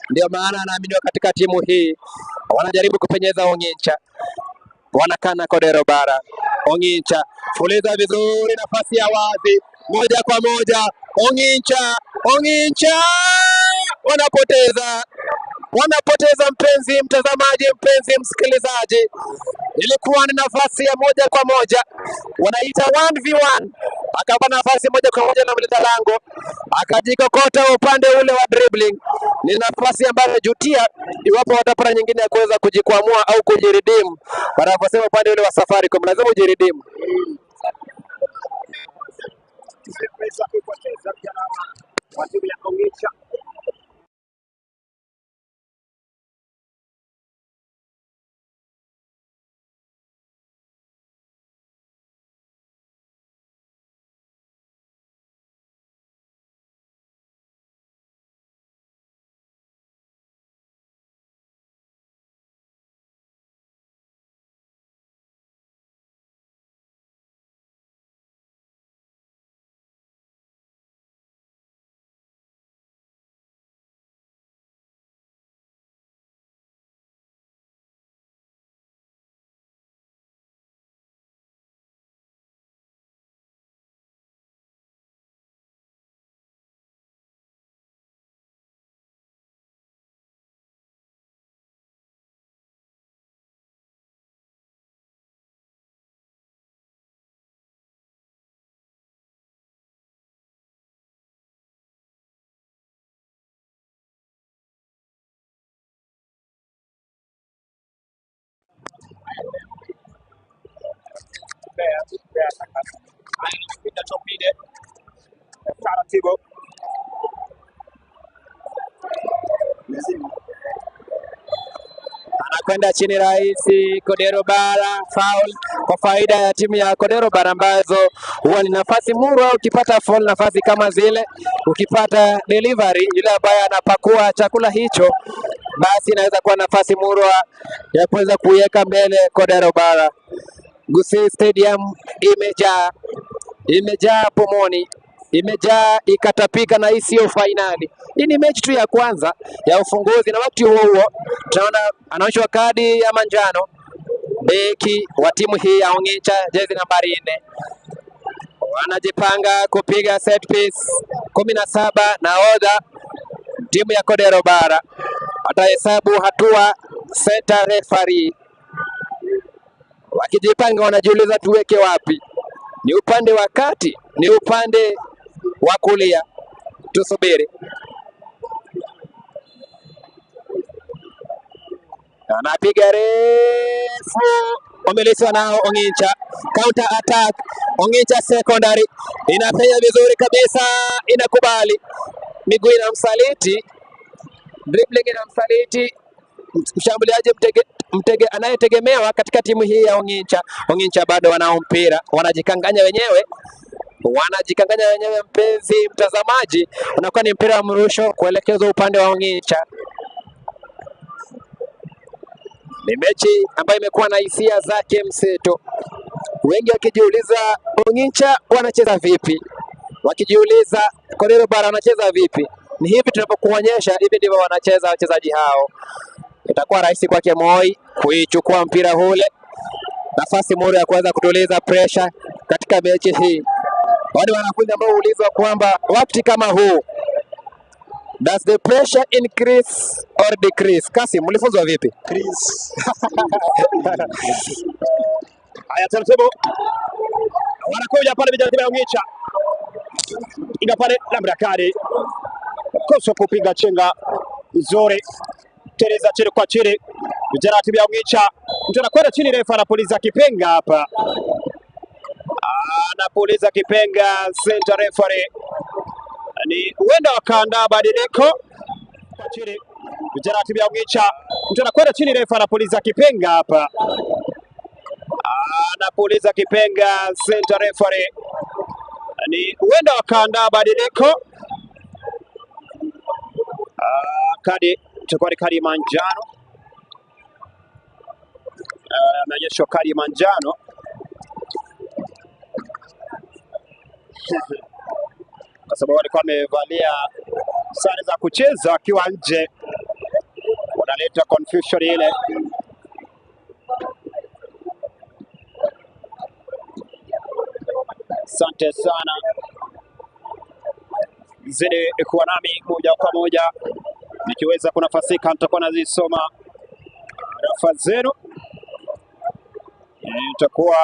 ndio maana anaaminiwa katika timu hii. Wanajaribu kupenyeza Ongincha, wanakana Kodero Bara. Ongincha fuliza vizuri, nafasi ya wazi, moja kwa moja. Ongincha, Ongincha wanapoteza, wanapoteza. Mpenzi mtazamaji, mpenzi msikilizaji, ilikuwa ni nafasi ya moja kwa moja, wanaita 1v1, akapa nafasi moja kwa moja na mlinda lango akajikokota upande ule wa dribbling. Ni nafasi ambayo jutia iwapo watapata nyingine ya kuweza kujikwamua au kujiredeem. Wanaposema upande ule wa Safaricom lazima ujiredeem. Pesa kuipoteza vijana wa timu ya Ongincha. Taratibu Anakwenda chini rahisi, Kodero Bara, foul kwa faida ya timu ya Kodero Bara, ambazo huwa ni nafasi murwa. Ukipata foul, nafasi kama zile, ukipata delivery, yule ambaye anapakua chakula hicho, basi inaweza kuwa nafasi murwa ya kuweza kuiweka mbele Kodero Bara. Gusii Stadium imejaa, imejaa pomoni, imejaa ikatapika, na hii sio fainali. Hii ni mechi tu ya kwanza ya ufunguzi, na wakati huo huo tunaona anaonyeshwa kadi ya manjano beki wa timu hii ya Ongincha, jezi nambari 4. Wanajipanga kupiga set piece 17. Nahodha timu ya Kodero Bara atahesabu hatua center referee. Wakijipanga wanajiuliza tuweke wapi, ni upande wa kati, ni upande wa kulia? Tusubiri. Anapiga refu, wamelisiwa nao Ongincha. Counter attack, Ongincha Secondary inapenya vizuri kabisa, inakubali, miguu inamsaliti, dribbling inamsaliti mshambuliaji mtege anayetegemewa katika timu hii ya Ongincha. Ongincha bado wanao mpira, wanajikanganya wenyewe, wanajikanganya wenyewe. Mpenzi mtazamaji, unakuwa ni mpira wa mrusho kuelekezwa upande wa Ongincha. Ni mechi ambayo imekuwa na hisia zake mseto, wengi wakijiuliza Ongincha wanacheza vipi, wakijiuliza Kodero Bara wanacheza vipi. Ni hivi tunapokuonyesha, hivi ndivyo wanacheza wachezaji hao. Itakuwa rahisi kwake Moi kuichukua mpira ule, nafasi mura ya kuweza kutuliza pressure katika mechi hii. Wale wanafunzi ambao huulizwa kwamba wakati kama huu does the pressure increase or decrease? Kasim, mlifunzwa vipi? Chris. Haya, taratibu wanakuja pale vijana timu ya Ongincha. Inga pale namna kali kosa kupiga chenga nzuri, teleza chini kwa chini, vijana timu ya Ong'icha, mtu anakwenda chini, refa anapuliza kipenga hapa, anapuliza kipenga center referee, ni huenda wakaandaa badiliko kwa chini, vijana timu ya Ong'icha, mtu anakwenda chini, refa anapuliza kipenga hapa, anapuliza kipenga center referee, ni huenda wakaandaa badiliko. Kadi itakuwa ni kadi manjano, ameonyeshwa kadi manjano kwa sababu alikuwa amevalia sare za kucheza akiwa nje, wanaleta confusion ile. Asante sana, zidi kuwa nami moja kwa moja, nikiweza kunafasika nitakuwa nazisoma rafa zenu, nitakuwa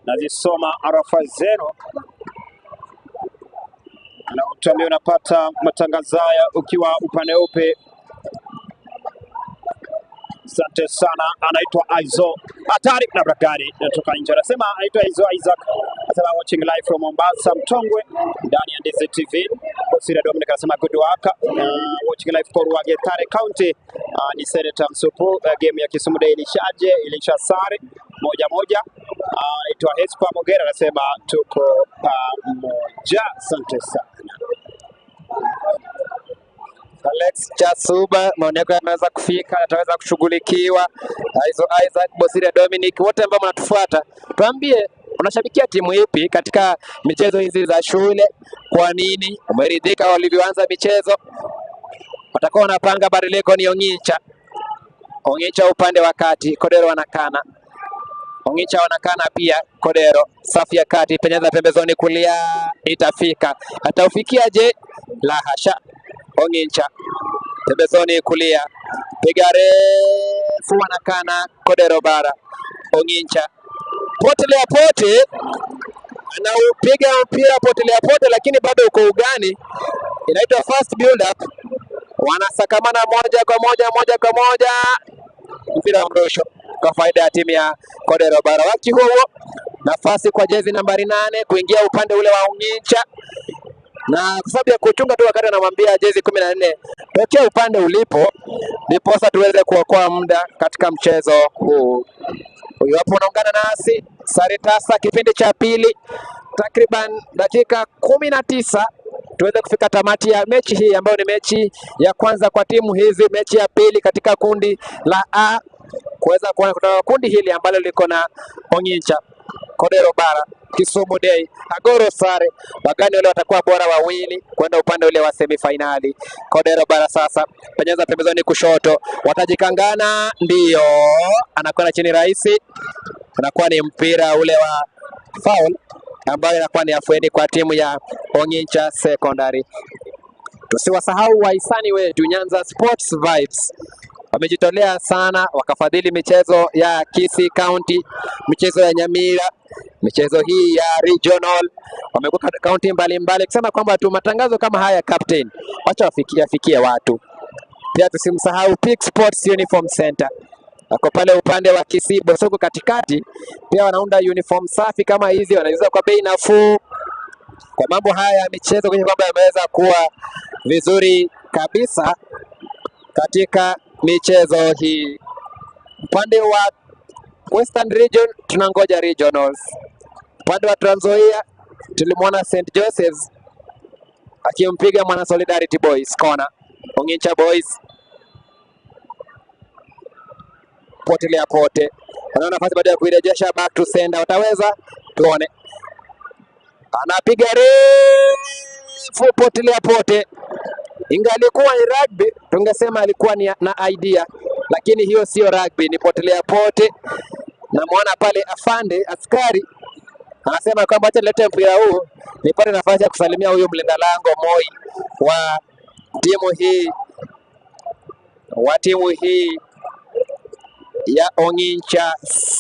nazisoma arafa zenu na utuambie unapata matangazo haya ukiwa upande upi. Asante sana, anaitwa Aizo hatari na Brakari natoka nje, anasema anaitwa Aizo Isaac, anasema watching live from Mombasa Mtongwe ndani ya Ndizi TV. Bosira Dominic anasema good work, watching live kwa Ruagetare County. Ni Senator Msupu. Game ya Kisumu Day ilishaje? Ilisha sare 1-1. Anaitwa Hespa Mogera anasema tuko pamoja. Asante sana. Alex Chasuba, maoni yako yameweza kufika, yataweza kushughulikiwa. Aizo Isaac, Bosiria Dominic, wote ambao mnatufuata, tuambie unashabikia timu ipi katika michezo hizi za shule? Kwa nini umeridhika walivyoanza michezo? Watakuwa wanapanga badiliko. Ni Ong'icha, Ong'icha upande wa kati, Kodero wanakana, Ong'icha wanakana pia. Kodero safu ya kati, penyeza pembezoni kulia, itafika. Ataufikia je? La hasha. Ong'icha pembezoni kulia, piga refu, wanakana. Kodero bara, Ong'icha potelea pote, anaupiga mpira potelea pote, lakini bado uko ugani. Inaitwa fast build up, wanasakamana moja kwa moja, moja kwa moja, mpira wa mrusho kwa faida ya timu ya Kodero bara. Wakati huo nafasi kwa jezi nambari 8 kuingia upande ule wa Ong'icha, na kwa sababu ya kuchunga tu wakati anamwambia jezi 14 tokea upande ulipo, ndiposa tuweze kuokoa muda katika mchezo huu. Huyu hapo unaungana nasi Saritasa, kipindi cha pili, takriban dakika 19 tuweze kufika tamati ya mechi hii ambayo ni mechi ya kwanza kwa timu hizi, mechi ya pili katika kundi la A, kuweza kuona kutoka kundi hili ambalo liko na Ong'icha, Kodero bara, Kisumu Day, Agoro sare, wagani wale watakuwa bora wawili kwenda upande ule wa semifinali. Kodero bara sasa penyeza pembezoni kushoto, watajikangana, ndio anakwenda chini rahisi, anakuwa ni mpira ule wa foul ambayo inakuwa ni afueni kwa timu ya Ong'icha Secondary. Tusiwasahau wahisani wetu Nyanza Sports Vibes, wamejitolea sana wakafadhili michezo ya Kisii County, michezo ya Nyamira, michezo hii ya regional, wamekuwa kaunti mbalimbali, kusema kwamba tu matangazo kama haya captain, wacha yafikie watu. Pia tusimsahau Peak Sports Uniform Center, wako pale upande wa Kisii Bosoko katikati, pia wanaunda uniform safi kama hizi, wanauza kwa bei nafuu. Kwa mambo haya ya michezo kwenye kwamba yameweza kuwa vizuri kabisa katika michezo hii. Upande wa Western Region tunangoja regionals. Upande wa Trans Nzoia tulimwona St Joseph's akimpiga mwana Solidarity Boys kona. Ong'icha Boys potelea pote, wanaona nafasi baada ya kuirejesha back to sender, wataweza tuone. Anapiga refu potelea pote. Ingalikuwa ni rugby tungesema alikuwa ni na idea, lakini hiyo sio rugby, ni potelea pote. Namwona pale afande askari anasema kwamba acha nilete mpira huu nipate nafasi ya kusalimia huyu mlinda lango Moi wa timu hii ya Ong'icha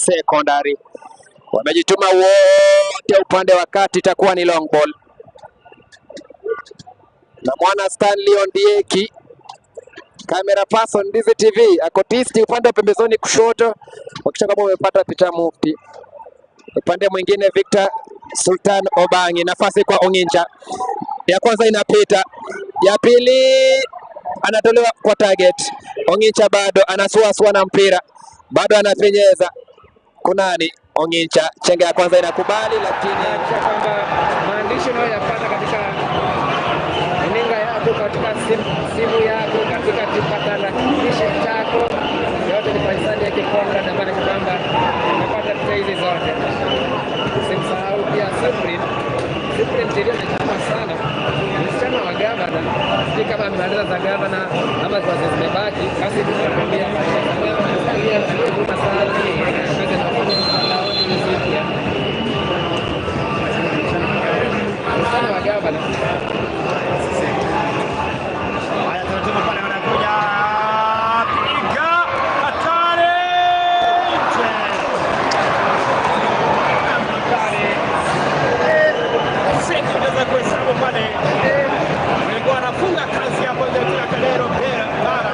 Secondary. Wamejituma wote. Anapitia upande wa kati, itakuwa ni long ball. Na mwana Stanley Ondieki, camera person Ndizi TV, ako tisti upande wa pembezoni kushoto, hakikisha kwamba umepata picha mufti. Upande mwingine Victor Sultan Obangi, nafasi kwa Onginja, ya kwanza inapita, ya pili anatolewa kwa target. Ongincha bado anasuasua na mpira, bado anapenyeza. Kunani Ongincha, chenga ya kwanza inakubali, lakini Hakikisha kwamba maandishi unayoyapata katika runinga yako, katika simu yako, katika kipakatalishi chako, yote ni kwa hisani yake Conrad, ambaye ni kwamba umepata picha hizi zote. Usimsahau pia Cyprian. Cyprian Cheria amechuma sana, msichana wa gavana. Sijui kama amemaliza za gavana ama kwa zimebaki, basi tunakwambia aliyetuma sana pesa na mtandaoni muziki ya msichana wa gavana. Haya, taratibu pale wanakuja, piga hatari! Nje! Hatari! Seki unaweza kuhesabu pale, walikuwa wanafunga kazi hapo nje ya Kalero Pera Bara,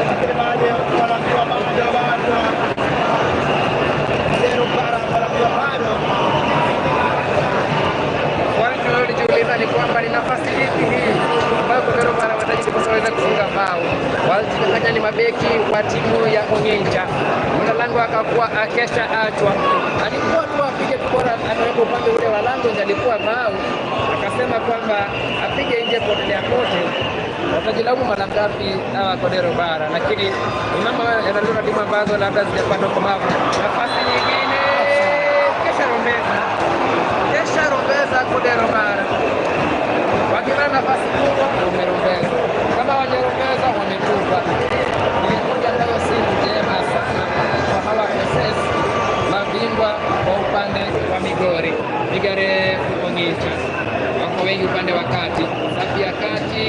lakini baada wanaambiwa bado bado, Kalero Bara wanaambiwa bado. Swali tunalojiuliza ni kwamba ni nafasi ipi hii ambayo Kodero Bara wanahitaji ndiposa waweze kufunga bao. Walichokifanya ni mabeki wa timu ya Ongincha, mlinda lango akakuwa akesha achwa, alikuwa tu apige tu bora ameweka upande ule wa lango ndio alikuwa bao, akasema kwamba apige nje potelea kote. Watajilaumu mara ngapi hawa Kodero Bara, lakini ni mambo yanaliona timu ambazo labda zijapata ukomavu. Nafasi nyingine kesha rombeza kesha rombeza Kodero Bara wakipata nafasi kubwa wamerombeza, kama wajarombeza wametupa. Ni moja ambayo si njema sana kwa hawa SS mabingwa kwa upande wa Migori. Migare Ongicha wako wengi upande wa kati, safu ya kati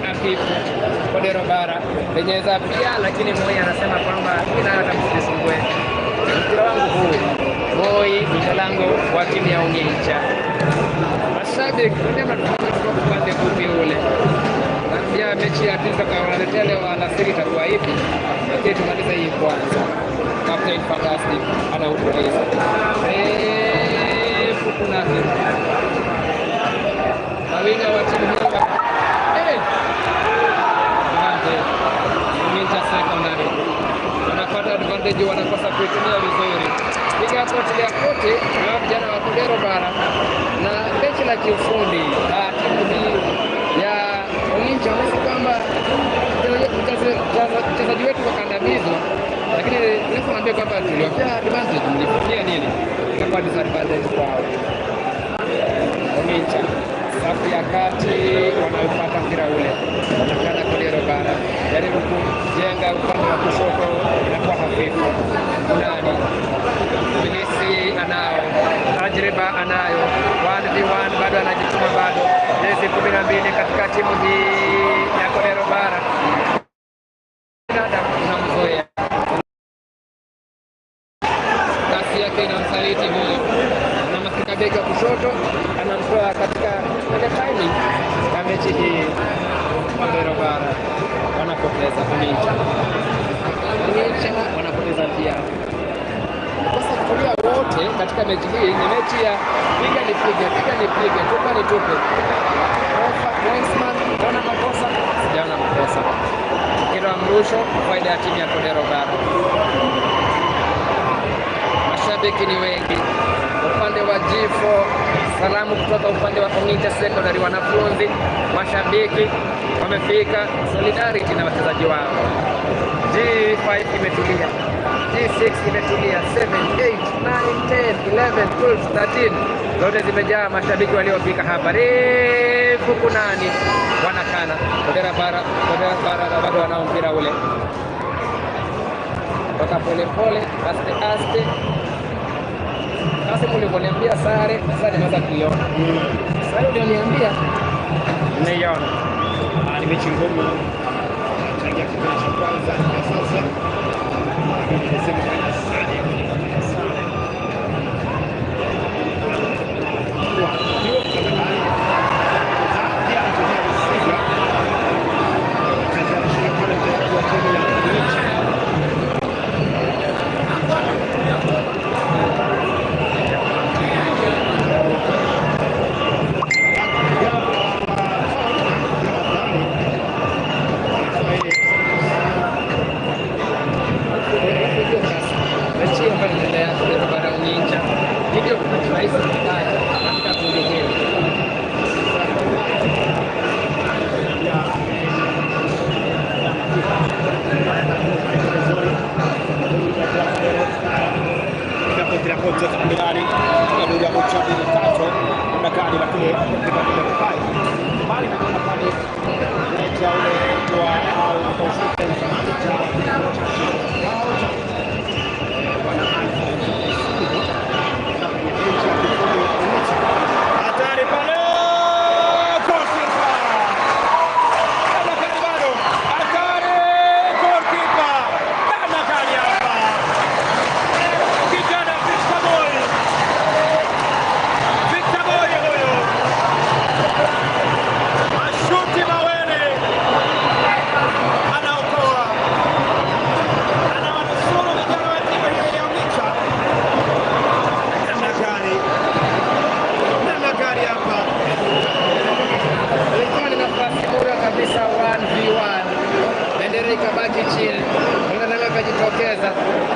hafifu. Kodero Bara penyeza pia, lakini Moi anasema kwamba mimi nayo hata msinisumbue, mpira wangu huu. Moi mtalango wa timu ya Ongicha. Mashabiki ndio mnatufahamu kutoka upande upi ule. Naambia mechi ya pili tutakayoletea leo alasiri itakuwa ipi, lakini tumalize hii kwanza. Captain Fantastic ana utuliza refu kunake mawinga wa timu hii wa eh, advantage Ongincha Secondary wanapata advantage, wanakosa kuitumia vizuri. Piga kote ya kote na vijana wa Kodero Bara na benchi la kiufundi la timu hii ya Ongincha wanahisi kwamba mchezaji wetu wakandamizwa, lakini refa anaambia kwamba tuliwapea advantage, mlifikia nini? Ikakuwa disadvantage kwao. Ongincha safu ya kati wanaopata mpira ule wanakana Kodero Bara, jaribu kujenga upande wa kushoto, inakuwa hafifu. Kunani Bilisi anao tajriba anayo 1v1 bado anajituma bado, jezi 12 katika timu hii ya Kodero Bara. Dada unamzoea kasi yake inamsaliti huyo, anamfika beki wa kushoto, anamtoa katika ile timing ya mechi hii. Kodero Bara wanapoteza Ongincha, Ongincha wanapoteza pia kosa kutulia wote katika mechi hii. Ni mechi ya piga nipige, piga nipige, tupa nitupe. Ofa linesman, naona makosa, sijaona makosa. Mpira wa mrusho kwa faida ya timu ya Kodero Bara. Mashabiki ni wengi upande wa G4, salamu kutoka upande wa Ongincha Secondary, wanafunzi, mashabiki wamefika solidarity na wachezaji wao. G5 imetulia, G6 imetulia, 7, 8, 9, 10, 11, 12, 13 zote zimejaa mashabiki waliofika hapa. Refu kunani wanakana Kodera Bara, Kodera Bara bado wanao mpira ule toka polepole, aste aste. Sasa mlivyoniambia sare, sasa nimeanza kuiona sare ulioniambia nimeiona. Ni mechi ngumu tangia kipindi cha kwanza na sasa, lakini nimesema kwenda sare kwenye sare. au consultant manager wa Bwana Alphonse Osungu na kwenye benchi ya kifundi Ong'icha. Hatari pale, goalkeeper bado, hatari, goalkeeper namna gani hapa, kijana Victor Boy, Victor Boy huyo mashuti mawele anaokoa, anawanusuru vijana wa timu hii ya Ong'icha. Namna gani, namna gani hapa. Ilikuwa ni nafasi bora kabisa 1v1. Bendera ikabaki chini, Mlinda akajitokeza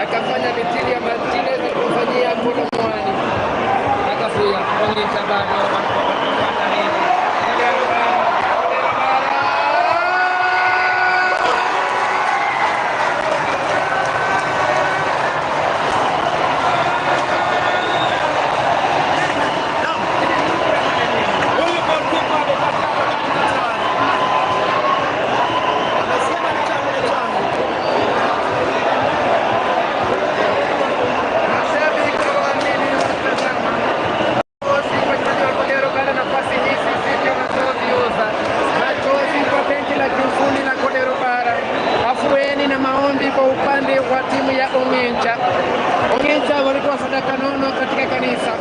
akafanya mitili ya Martinez alipofanyia kule mwani, akazuia. Ong'icha bado hatarini. Kodero Bara. Naam. Huyu goalkeeper amepata hatari. Amesema ni changu ni changu. Mashabiki waamini wanatazama. Machozi kwa wachezaji wa Kodero Bara, nafasi hizi sivyo wanazoziuza. Machozi kwa benchi la kiufundi la Kodero Bara, afueni na maombi kwa upande wa timu ya Ong'incha. Ong'incha walitoa sadaka nono katika kanisa,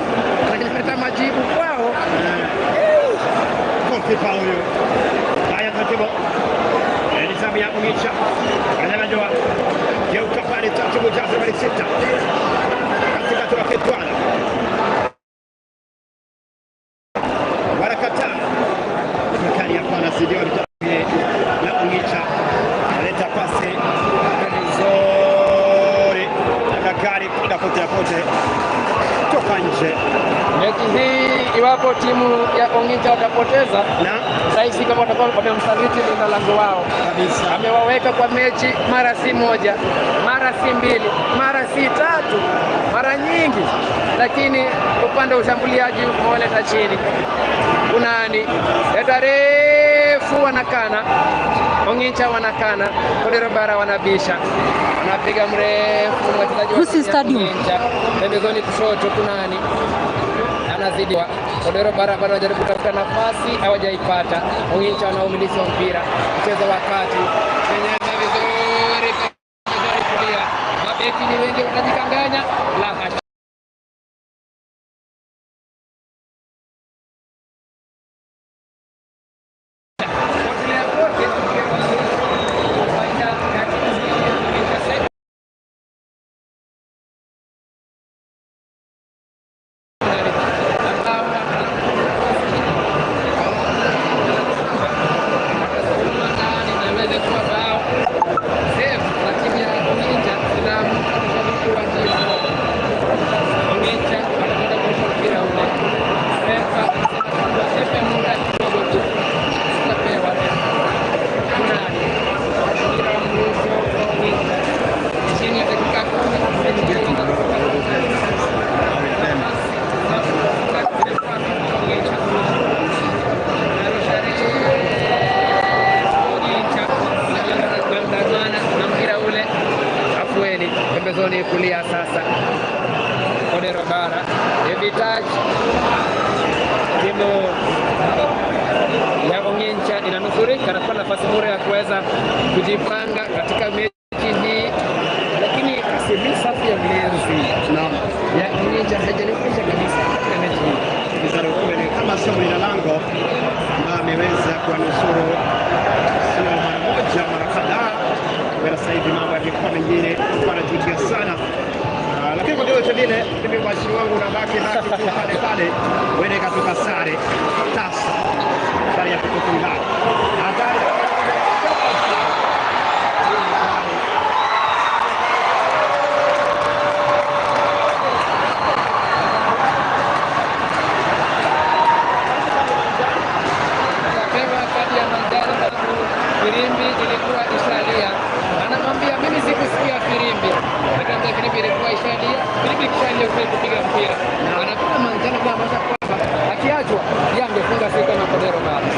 lakini kuleta majibu kwao. Goalkeeper huyu. Haya taratibu. Ni zamu ya Ong'icha. Anajua. Geuka pale taratibu jaza nambari 6. Katika turaketwana. Wanakataa. Kali hapa anazidiwa na Ong'icha. Analeta pasi nzuri. Na gari kwenda kote na kote. Toka nje. Mechi hii iwapo timu ya Ong'incha watapoteza, Na saizi kama watakuwa wamemsaliti mlinda lango wao kabisa. amewaweka kwa mechi mara si moja, mara si mbili, mara si tatu, mara nyingi, lakini upande wa ushambuliaji umewaleta chini. Kunani leta refu, wanakana Ong'incha, wanakana Kodero Bara, wanabisha, wanapiga mrefu wachezaji wa Gusii timu ya Stadium. Ong'incha pembezoni kushoto, Kunani anazidiwa. Kodero Bara bado wanajaribu kutafuta nafasi, hawajaipata. Ong'incha wana umiliki wa mpira, mchezo wa kati penyeza vizuri, pembezoni kulia, mabeki ni wengi, wanajikanganya, la hasha. Potelea pote, mpira wa faida ya timu hii ya Ong'incha. Chini ya dakika 10 na mpira ule afueni pembezoni kulia sasa Kodero Bara heavy touch timu ya Ong'incha inanusurika na kuwa nafasi bora ya kuweza kujipanga katika mechi hii, lakini kasi safu ya ulinzi Naam. ya Ong'incha haijanifurahisha kabisa katika mechi hii. Mizaro Kumene kama sio mlinda lango ambaye ameweza kuwanusuru sio mara moja, mara kadhaa. Kwa sasa hivi mambo yamekuwa mengine, wanajutia sana. Lakini kwa vyovyote vile mimi washiri wangu unabaki baki tu pale pale, huenda ikatoka sare tasa, sare ya kutofungana. Hatari Akapewa kadi ya manjano kwa sababu firimbi ilikuwa ishalia. Anamwambia mimi sikusikia firimbi, akaambia firimbi ilikuwa ishalia, firimbi ikishalia hufai kupiga mpira. Anapewa manjano kwa maana kwamba akiachwa yeye angefunga si kama Kodero Bara.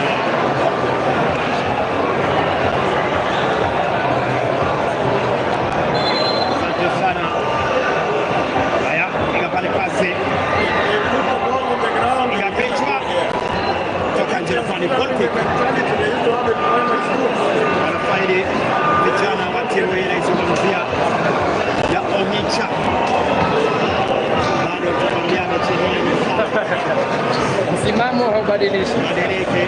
Haubadilishi. Badilike.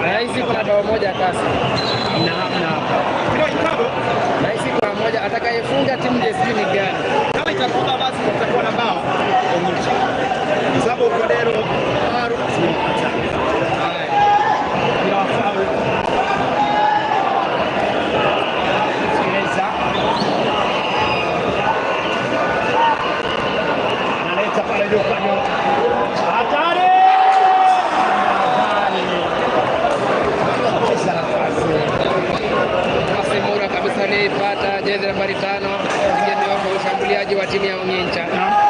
Nahisi kuna bao moja kasi. Na hamna hapa. Mpira ikabu. Nahisi kwa moja atakayefunga timu JSB ni gani? Kama itafunga basi kutakuwa na bao Ongicha. Kwa sababu Kodero Maru zimepata. Haya. Mpira wa faul. Sikiliza. Analeta pale Lukanyo. Hatari! Hatari. Cheza nafasi. Pasi mura kabisa aliyeipata jezi nambari 5 ndio kwa ushambuliaji wa timu ya Ongincha.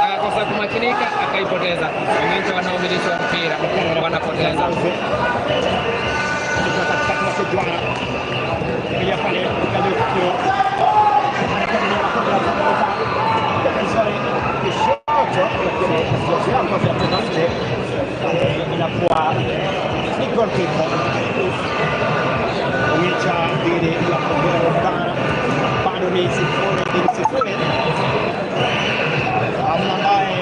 Akakosa kumakinika akaipoteza. Ongincha wanaomiliki wa mpira wanapoteza. Inakuwa ni goal kick. Ongicha dhidi ya Kogero Bara bado ni 0-0. Hamna ambaye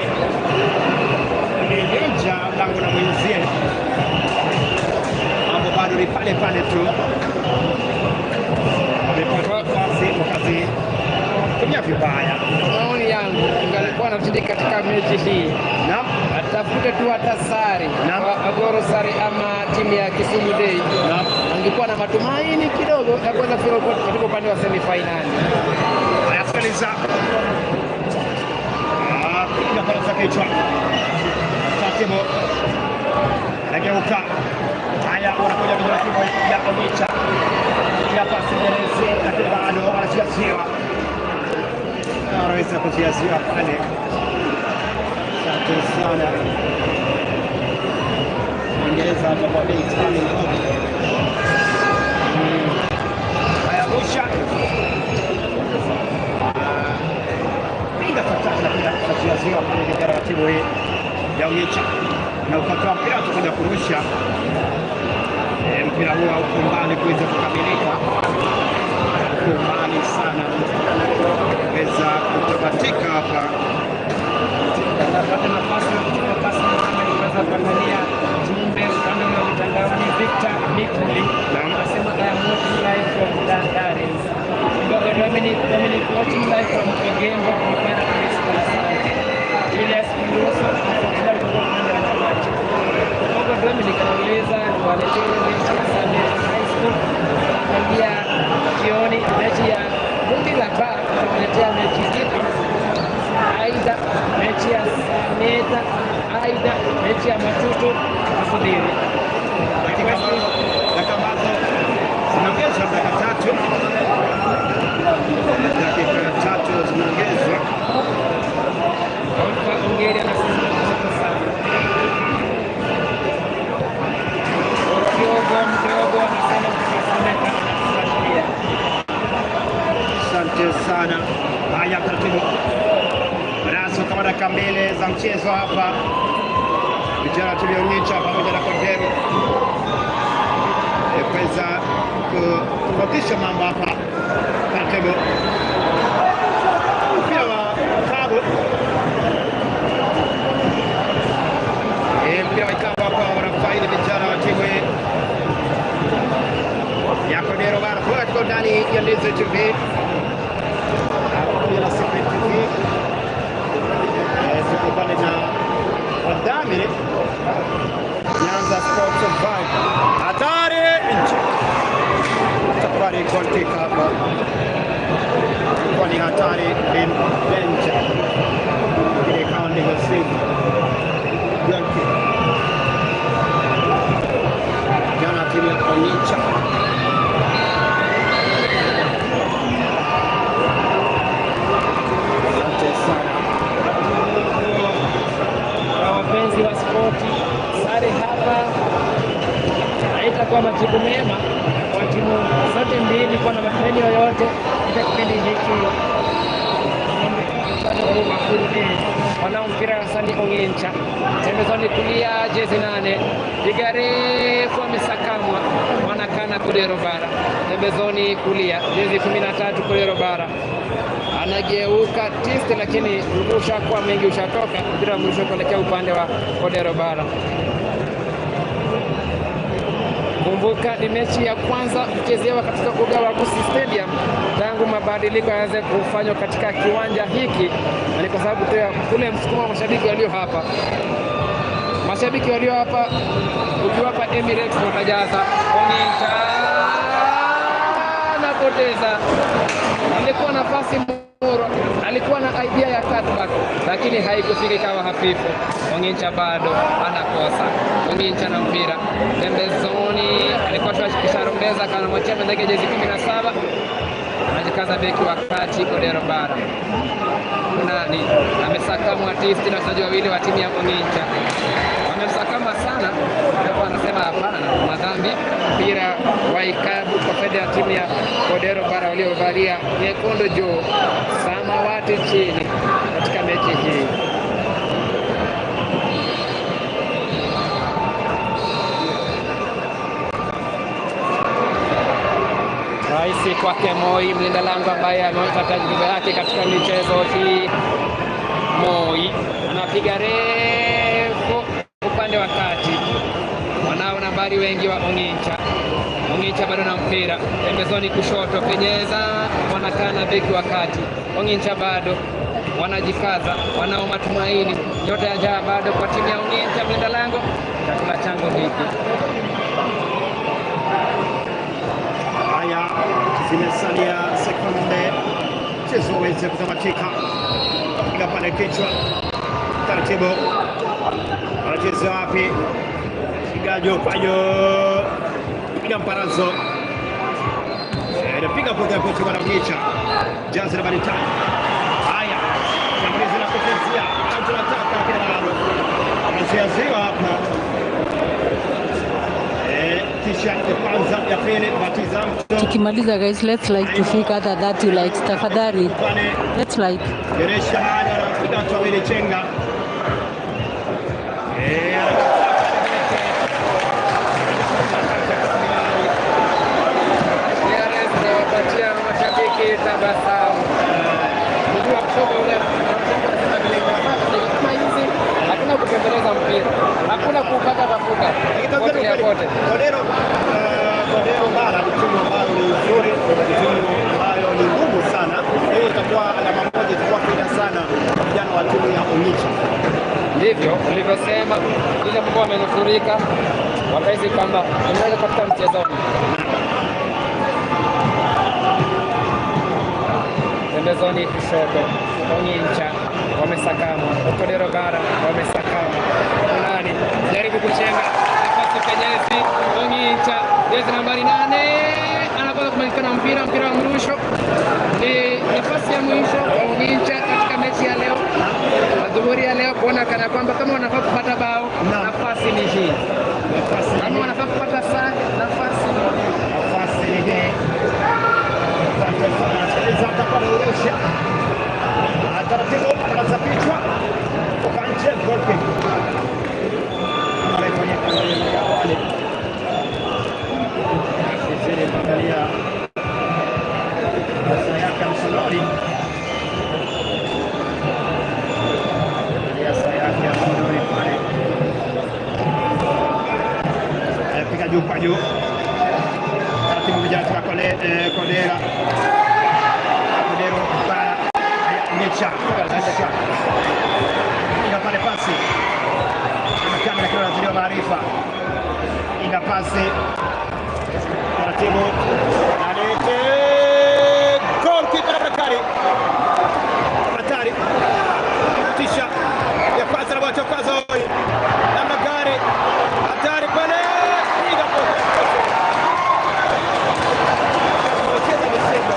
amelivunja lango la mwenzie. Mambo bado ni pale pale tu. Wamepata nafasi wakazitumia vibaya. Kwa maoni yangu, ingalikuwa na mshindi katika mechi hii, Naam, atafute tu hata sare Naam. Agoro sare ama timu ya Kisumu Day, naam. angekuwa na matumaini kidogo ya kuweza kufika katika upande wa semifinali. Haya, sikiliza. Piga pale za kichwa. Taratibu. Anageuka. Haya, wanakuja vijana timu ya Ongicha. Kila pasi mbelezi, lakini bado wanaziaziwa. Wanaweza kuziaziwa pale. Asante sana. Uingereza watakuwa bei standing up. Haya, Musha. Piga fataki lakini wanaziaziwa pale vijana wa timu hii ya Ongicha. Na ukatoa mpira utakuja kurusha. Mpira huo hauko mbali kuweza kukamilika. Uko mbali sana kuweza kutamatika hapa. Napata nafasi ya kuchukua pasi kama niliweza kuangalia jumbe upande wa mitandaoni. Victor Mikuli anasema I am watching live from Dandare. Mboga Dominic watching live from Ogembo Primary School. Asante. Julius Mluso anafuatilia kutoka upande wa Nyamachi. Mboga Dominic anauliza waletee mechi ya Sameta High School. Anaangalia jioni mechi ya kundi la ba, tutawaletea mechi zipi? Aidha mechi ya Sameta, aidha mechi ya Matutu. Tusubiri. Dakika ambazo zinaongezwa dakika tatu. Dakika tatu zinaongezwa. Ongeri anasema sana. Mdogo mdogo anasema kutoka Sameta anafuatilia. Asante sana. Haya, taratibu. Raso kama dakika mbili za mchezo hapa. Vijana timu ya Ongicha pamoja na Kondero kuweza kutofautisha mambo hapa. Taratibu. Mpira wa Kabu. Mpira wa Kabu hapa wanafaidi vijana wa timu ya Kondero Bara. Kwa tuko ndani ya Ndizi TV. Pamoja na Secret TV. Tuko pale na wadhamini Nyanza Sports Vibe. Hatari nje. Itakuwa ni goal kick hapa. Kwa ni hatari in danger. Ile ikawa ndivyo sivyo. Goal kick. Jana timu ya Ongicha Asante sana. Kwa wapenzi wa spoti, sare hapa haitakuwa majibu mema kwa timu zote mbili kuwa na matumaini yoyote katika kipindi hiki. Wanao mpira Hasani Ongincha pembezoni kulia, jezi 8 piga refu amesakamwa, wanakana Kudero Bara. Pembezoni kulia, jezi 13 Kudero Bara anageuka tiste, lakini ushakuwa mengi, ushatoka mpira wa mwisho kuelekea upande wa Kodero Bara. Kumbuka ni mechi ya kwanza kuchezewa katika uga wa Gusii Stadium tangu mabadiliko yaanze kufanywa katika kiwanja hiki, na ni kwa sababu tu ya ule msukumo wa mashabiki walio hapa. Mashabiki walio hapa, ukiwapa Emirates watajaza. Ongincha anapoteza, alikuwa nafasi Moro, alikuwa na idea ya cutback lakini haikufika, ikawa hafifu. Ongincha bado anakosa. Ongincha na mpira pembezoni, alikuwa kisharombeza, akanamwachia mwenzake jezi 17, anajikaza beki wa kati Kodero Bara. Kunani amesakamwa tisti na wachezaji wawili wa timu ya Ongincha, wamemsakama sana, ndipo anasema hapana, madhambi. Mpira wa ikabu kwa faida ya timu ya Kodero Bara waliovalia nyekundu juu, samawati chini katika mechi hii. Rahisi kwake Moi, mlinda lango ambaye ameonyesha tajriba yake katika michezo hii. Moi anapiga refu upande wa kati, wanao nambari wengi wa Ongincha. Ongincha bado na mpira pembezoni kushoto, penyeza, wanakaa na beki wa kati. Ongincha bado wanajikaza, wanao matumaini, nyota ya njaa bado kwa timu ya Ongincha. Mlinda lango, chakula changu hiki. Haya, zimesalia sekunde mchezo uweze kutamatika. Piga pale kichwa taratibu, anacheza wapi? Piga pajo, piga mparazo, anapiga pote pote kwa Ongincha, jazi nambari 5. Haya, shambulizi la kufezia, counter attack, lakini bado anaziaziwa hapa. Kisha ya kwanza ya pili Batiza mtu Tukimaliza guys, let's like tufika hata 30 likes tafadhali. pale Let's like. Geresha hali anapiga watu wawili chenga. Clearance inawapatia mashabiki tabasamu. Mguu wa kushoto ule kama hizi, hakuna kupembeleza mpira, hakuna kupaka mafuta, pote ya pote. Kodero, Kodero Bara ni timu ambayo ni nzuri, ni timu ambayo ni ngumu sana. Hiyo itakuwa alama moja, itakuwa faida sana vijana wa timu ya Ongicha. Ndivyo ulivyosema, ile ambao wamenusurika wakahisi kwamba wameweza katika mchezoni. Pembezoni kushoto, Ongincha wamesakamwa, Kodero Bara wamesakamwa. Kunani jaribu kuchenga nafasi penyezi, Ongincha jezi nambari 8 anakosa kumalizika na mpira, mpira wa mrusho. Ni nafasi ya mwisho kwa Ongincha katika mechi ya leo, adhuhuri ya leo, kuona kana kwamba kama wanafaa kupata bao, nafasi ni hii. Nafasi Kama wanafaa kupata sare, nafasi ni hii. nafasi ni hii. Asante sana. Sikiliza, atakuwa anaurusha taratibu, anaza kichwa kutoka nje, goal kick. Pale kwenye kuangalia pale. Zile kuangalia saa yake ya mkononi. Angalia saa yake ya mkononi pale. Anapiga juu kwa juu. Taratibu vijana kutoka Kodera. Kodero Bara. Ngecha. Ngecha. Inga pale pasi. Kamera kwa waziri wa maarifa. Inga pasi. Taratibu. Alete. Goal kick Bakari. Hatari. Tisha. Ya kwanza na wacha kwanza hoi. Namna gani? Hatari pale. Piga pote. Anacheza michezo.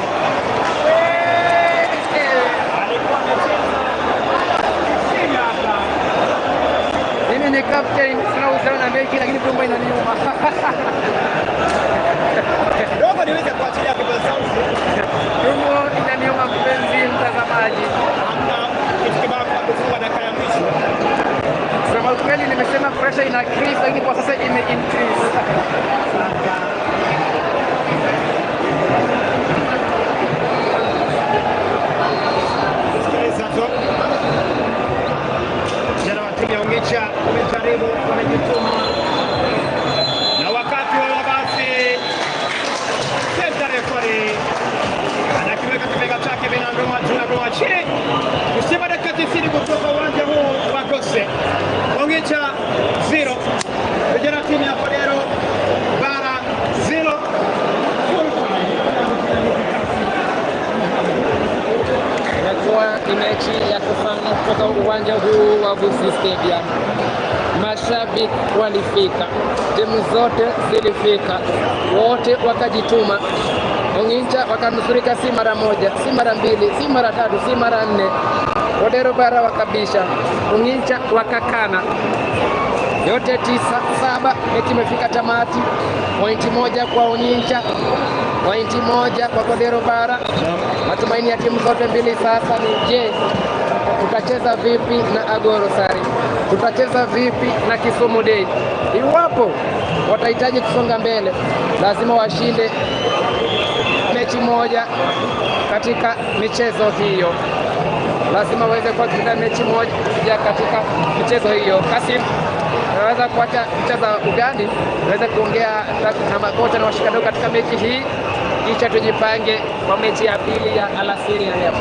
Alikuwa amecheza kisima hapa. Mimi ni captain, sina uhusiano na mechi, lakini tumbo inaniuma. Kidogo niweze kuacha Ondoa chini. Kusema dakika 90 kutoka uwanja huu wa Kose. Ong'icha 0. Vijana timu ya Kodero Bara 0. Imekuwa ni mechi ya kufana kutoka uwanja huu wa Gusii Stadium. Mashabiki walifika, timu zote zilifika, wote wakajituma. Ong'incha wakanusurika si mara moja, si mara mbili, si mara tatu, si mara nne. Kodero Bara wakabisha, Ong'incha wakakana. Yote 9-7, mechi imefika tamati. Pointi 1 kwa Ong'incha, pointi 1 kwa Kodero Bara. Matumaini ya timu zote mbili sasa ni je, tutacheza vipi na Agoro Sari? Tutacheza vipi na Kisumu Day? Iwapo watahitaji kusonga mbele, lazima washinde mechi moja katika michezo hiyo, lazima waweze kuwashinda mechi moja katika michezo hiyo. Kasim, naweza kuacha mcheza ugani, naweza kuongea na makocha na washikadau katika mechi hii, kisha tujipange kwa mechi ya pili ya alasiri ya leo.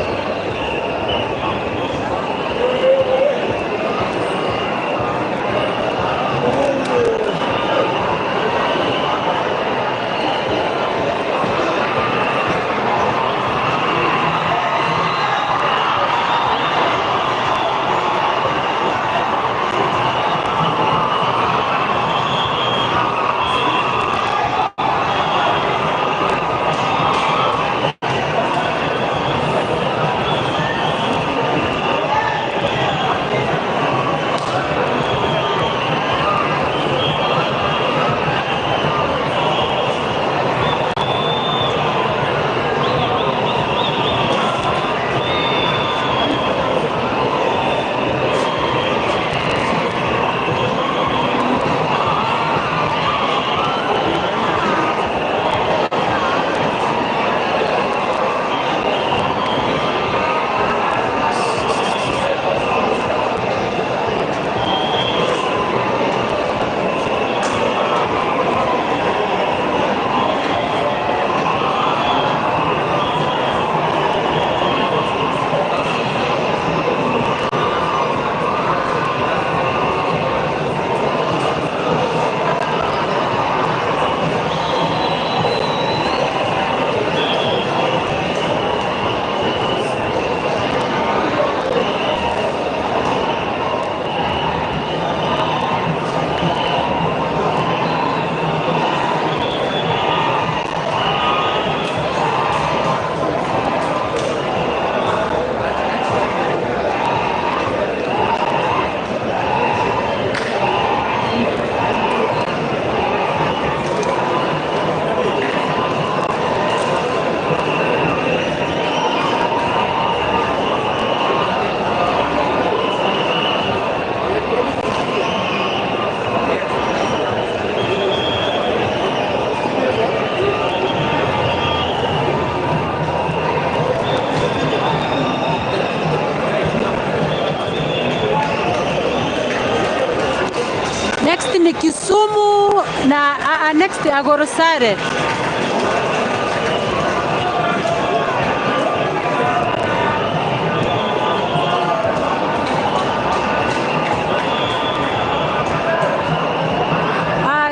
Next ni Kisumu na next Agoro Sare.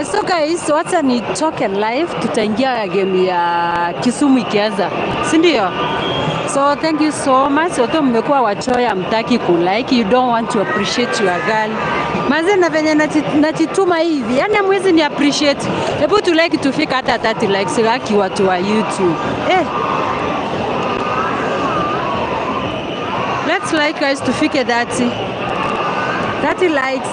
So guys, wacha ni token live, tutaingia game ya Kisumu ikianza, si ndio? So thank you so much. Wote mmekuwa wachoya, mtaki ku like, you don't want to appreciate your girl. Manze na venye nachituma hivi, yani hamwezi ni appreciate. Hebu tu like tufika hata 30 likes haki watu wa YouTube. Let's like guys tufike 30. 30 likes.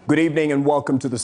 Good evening and welcome to the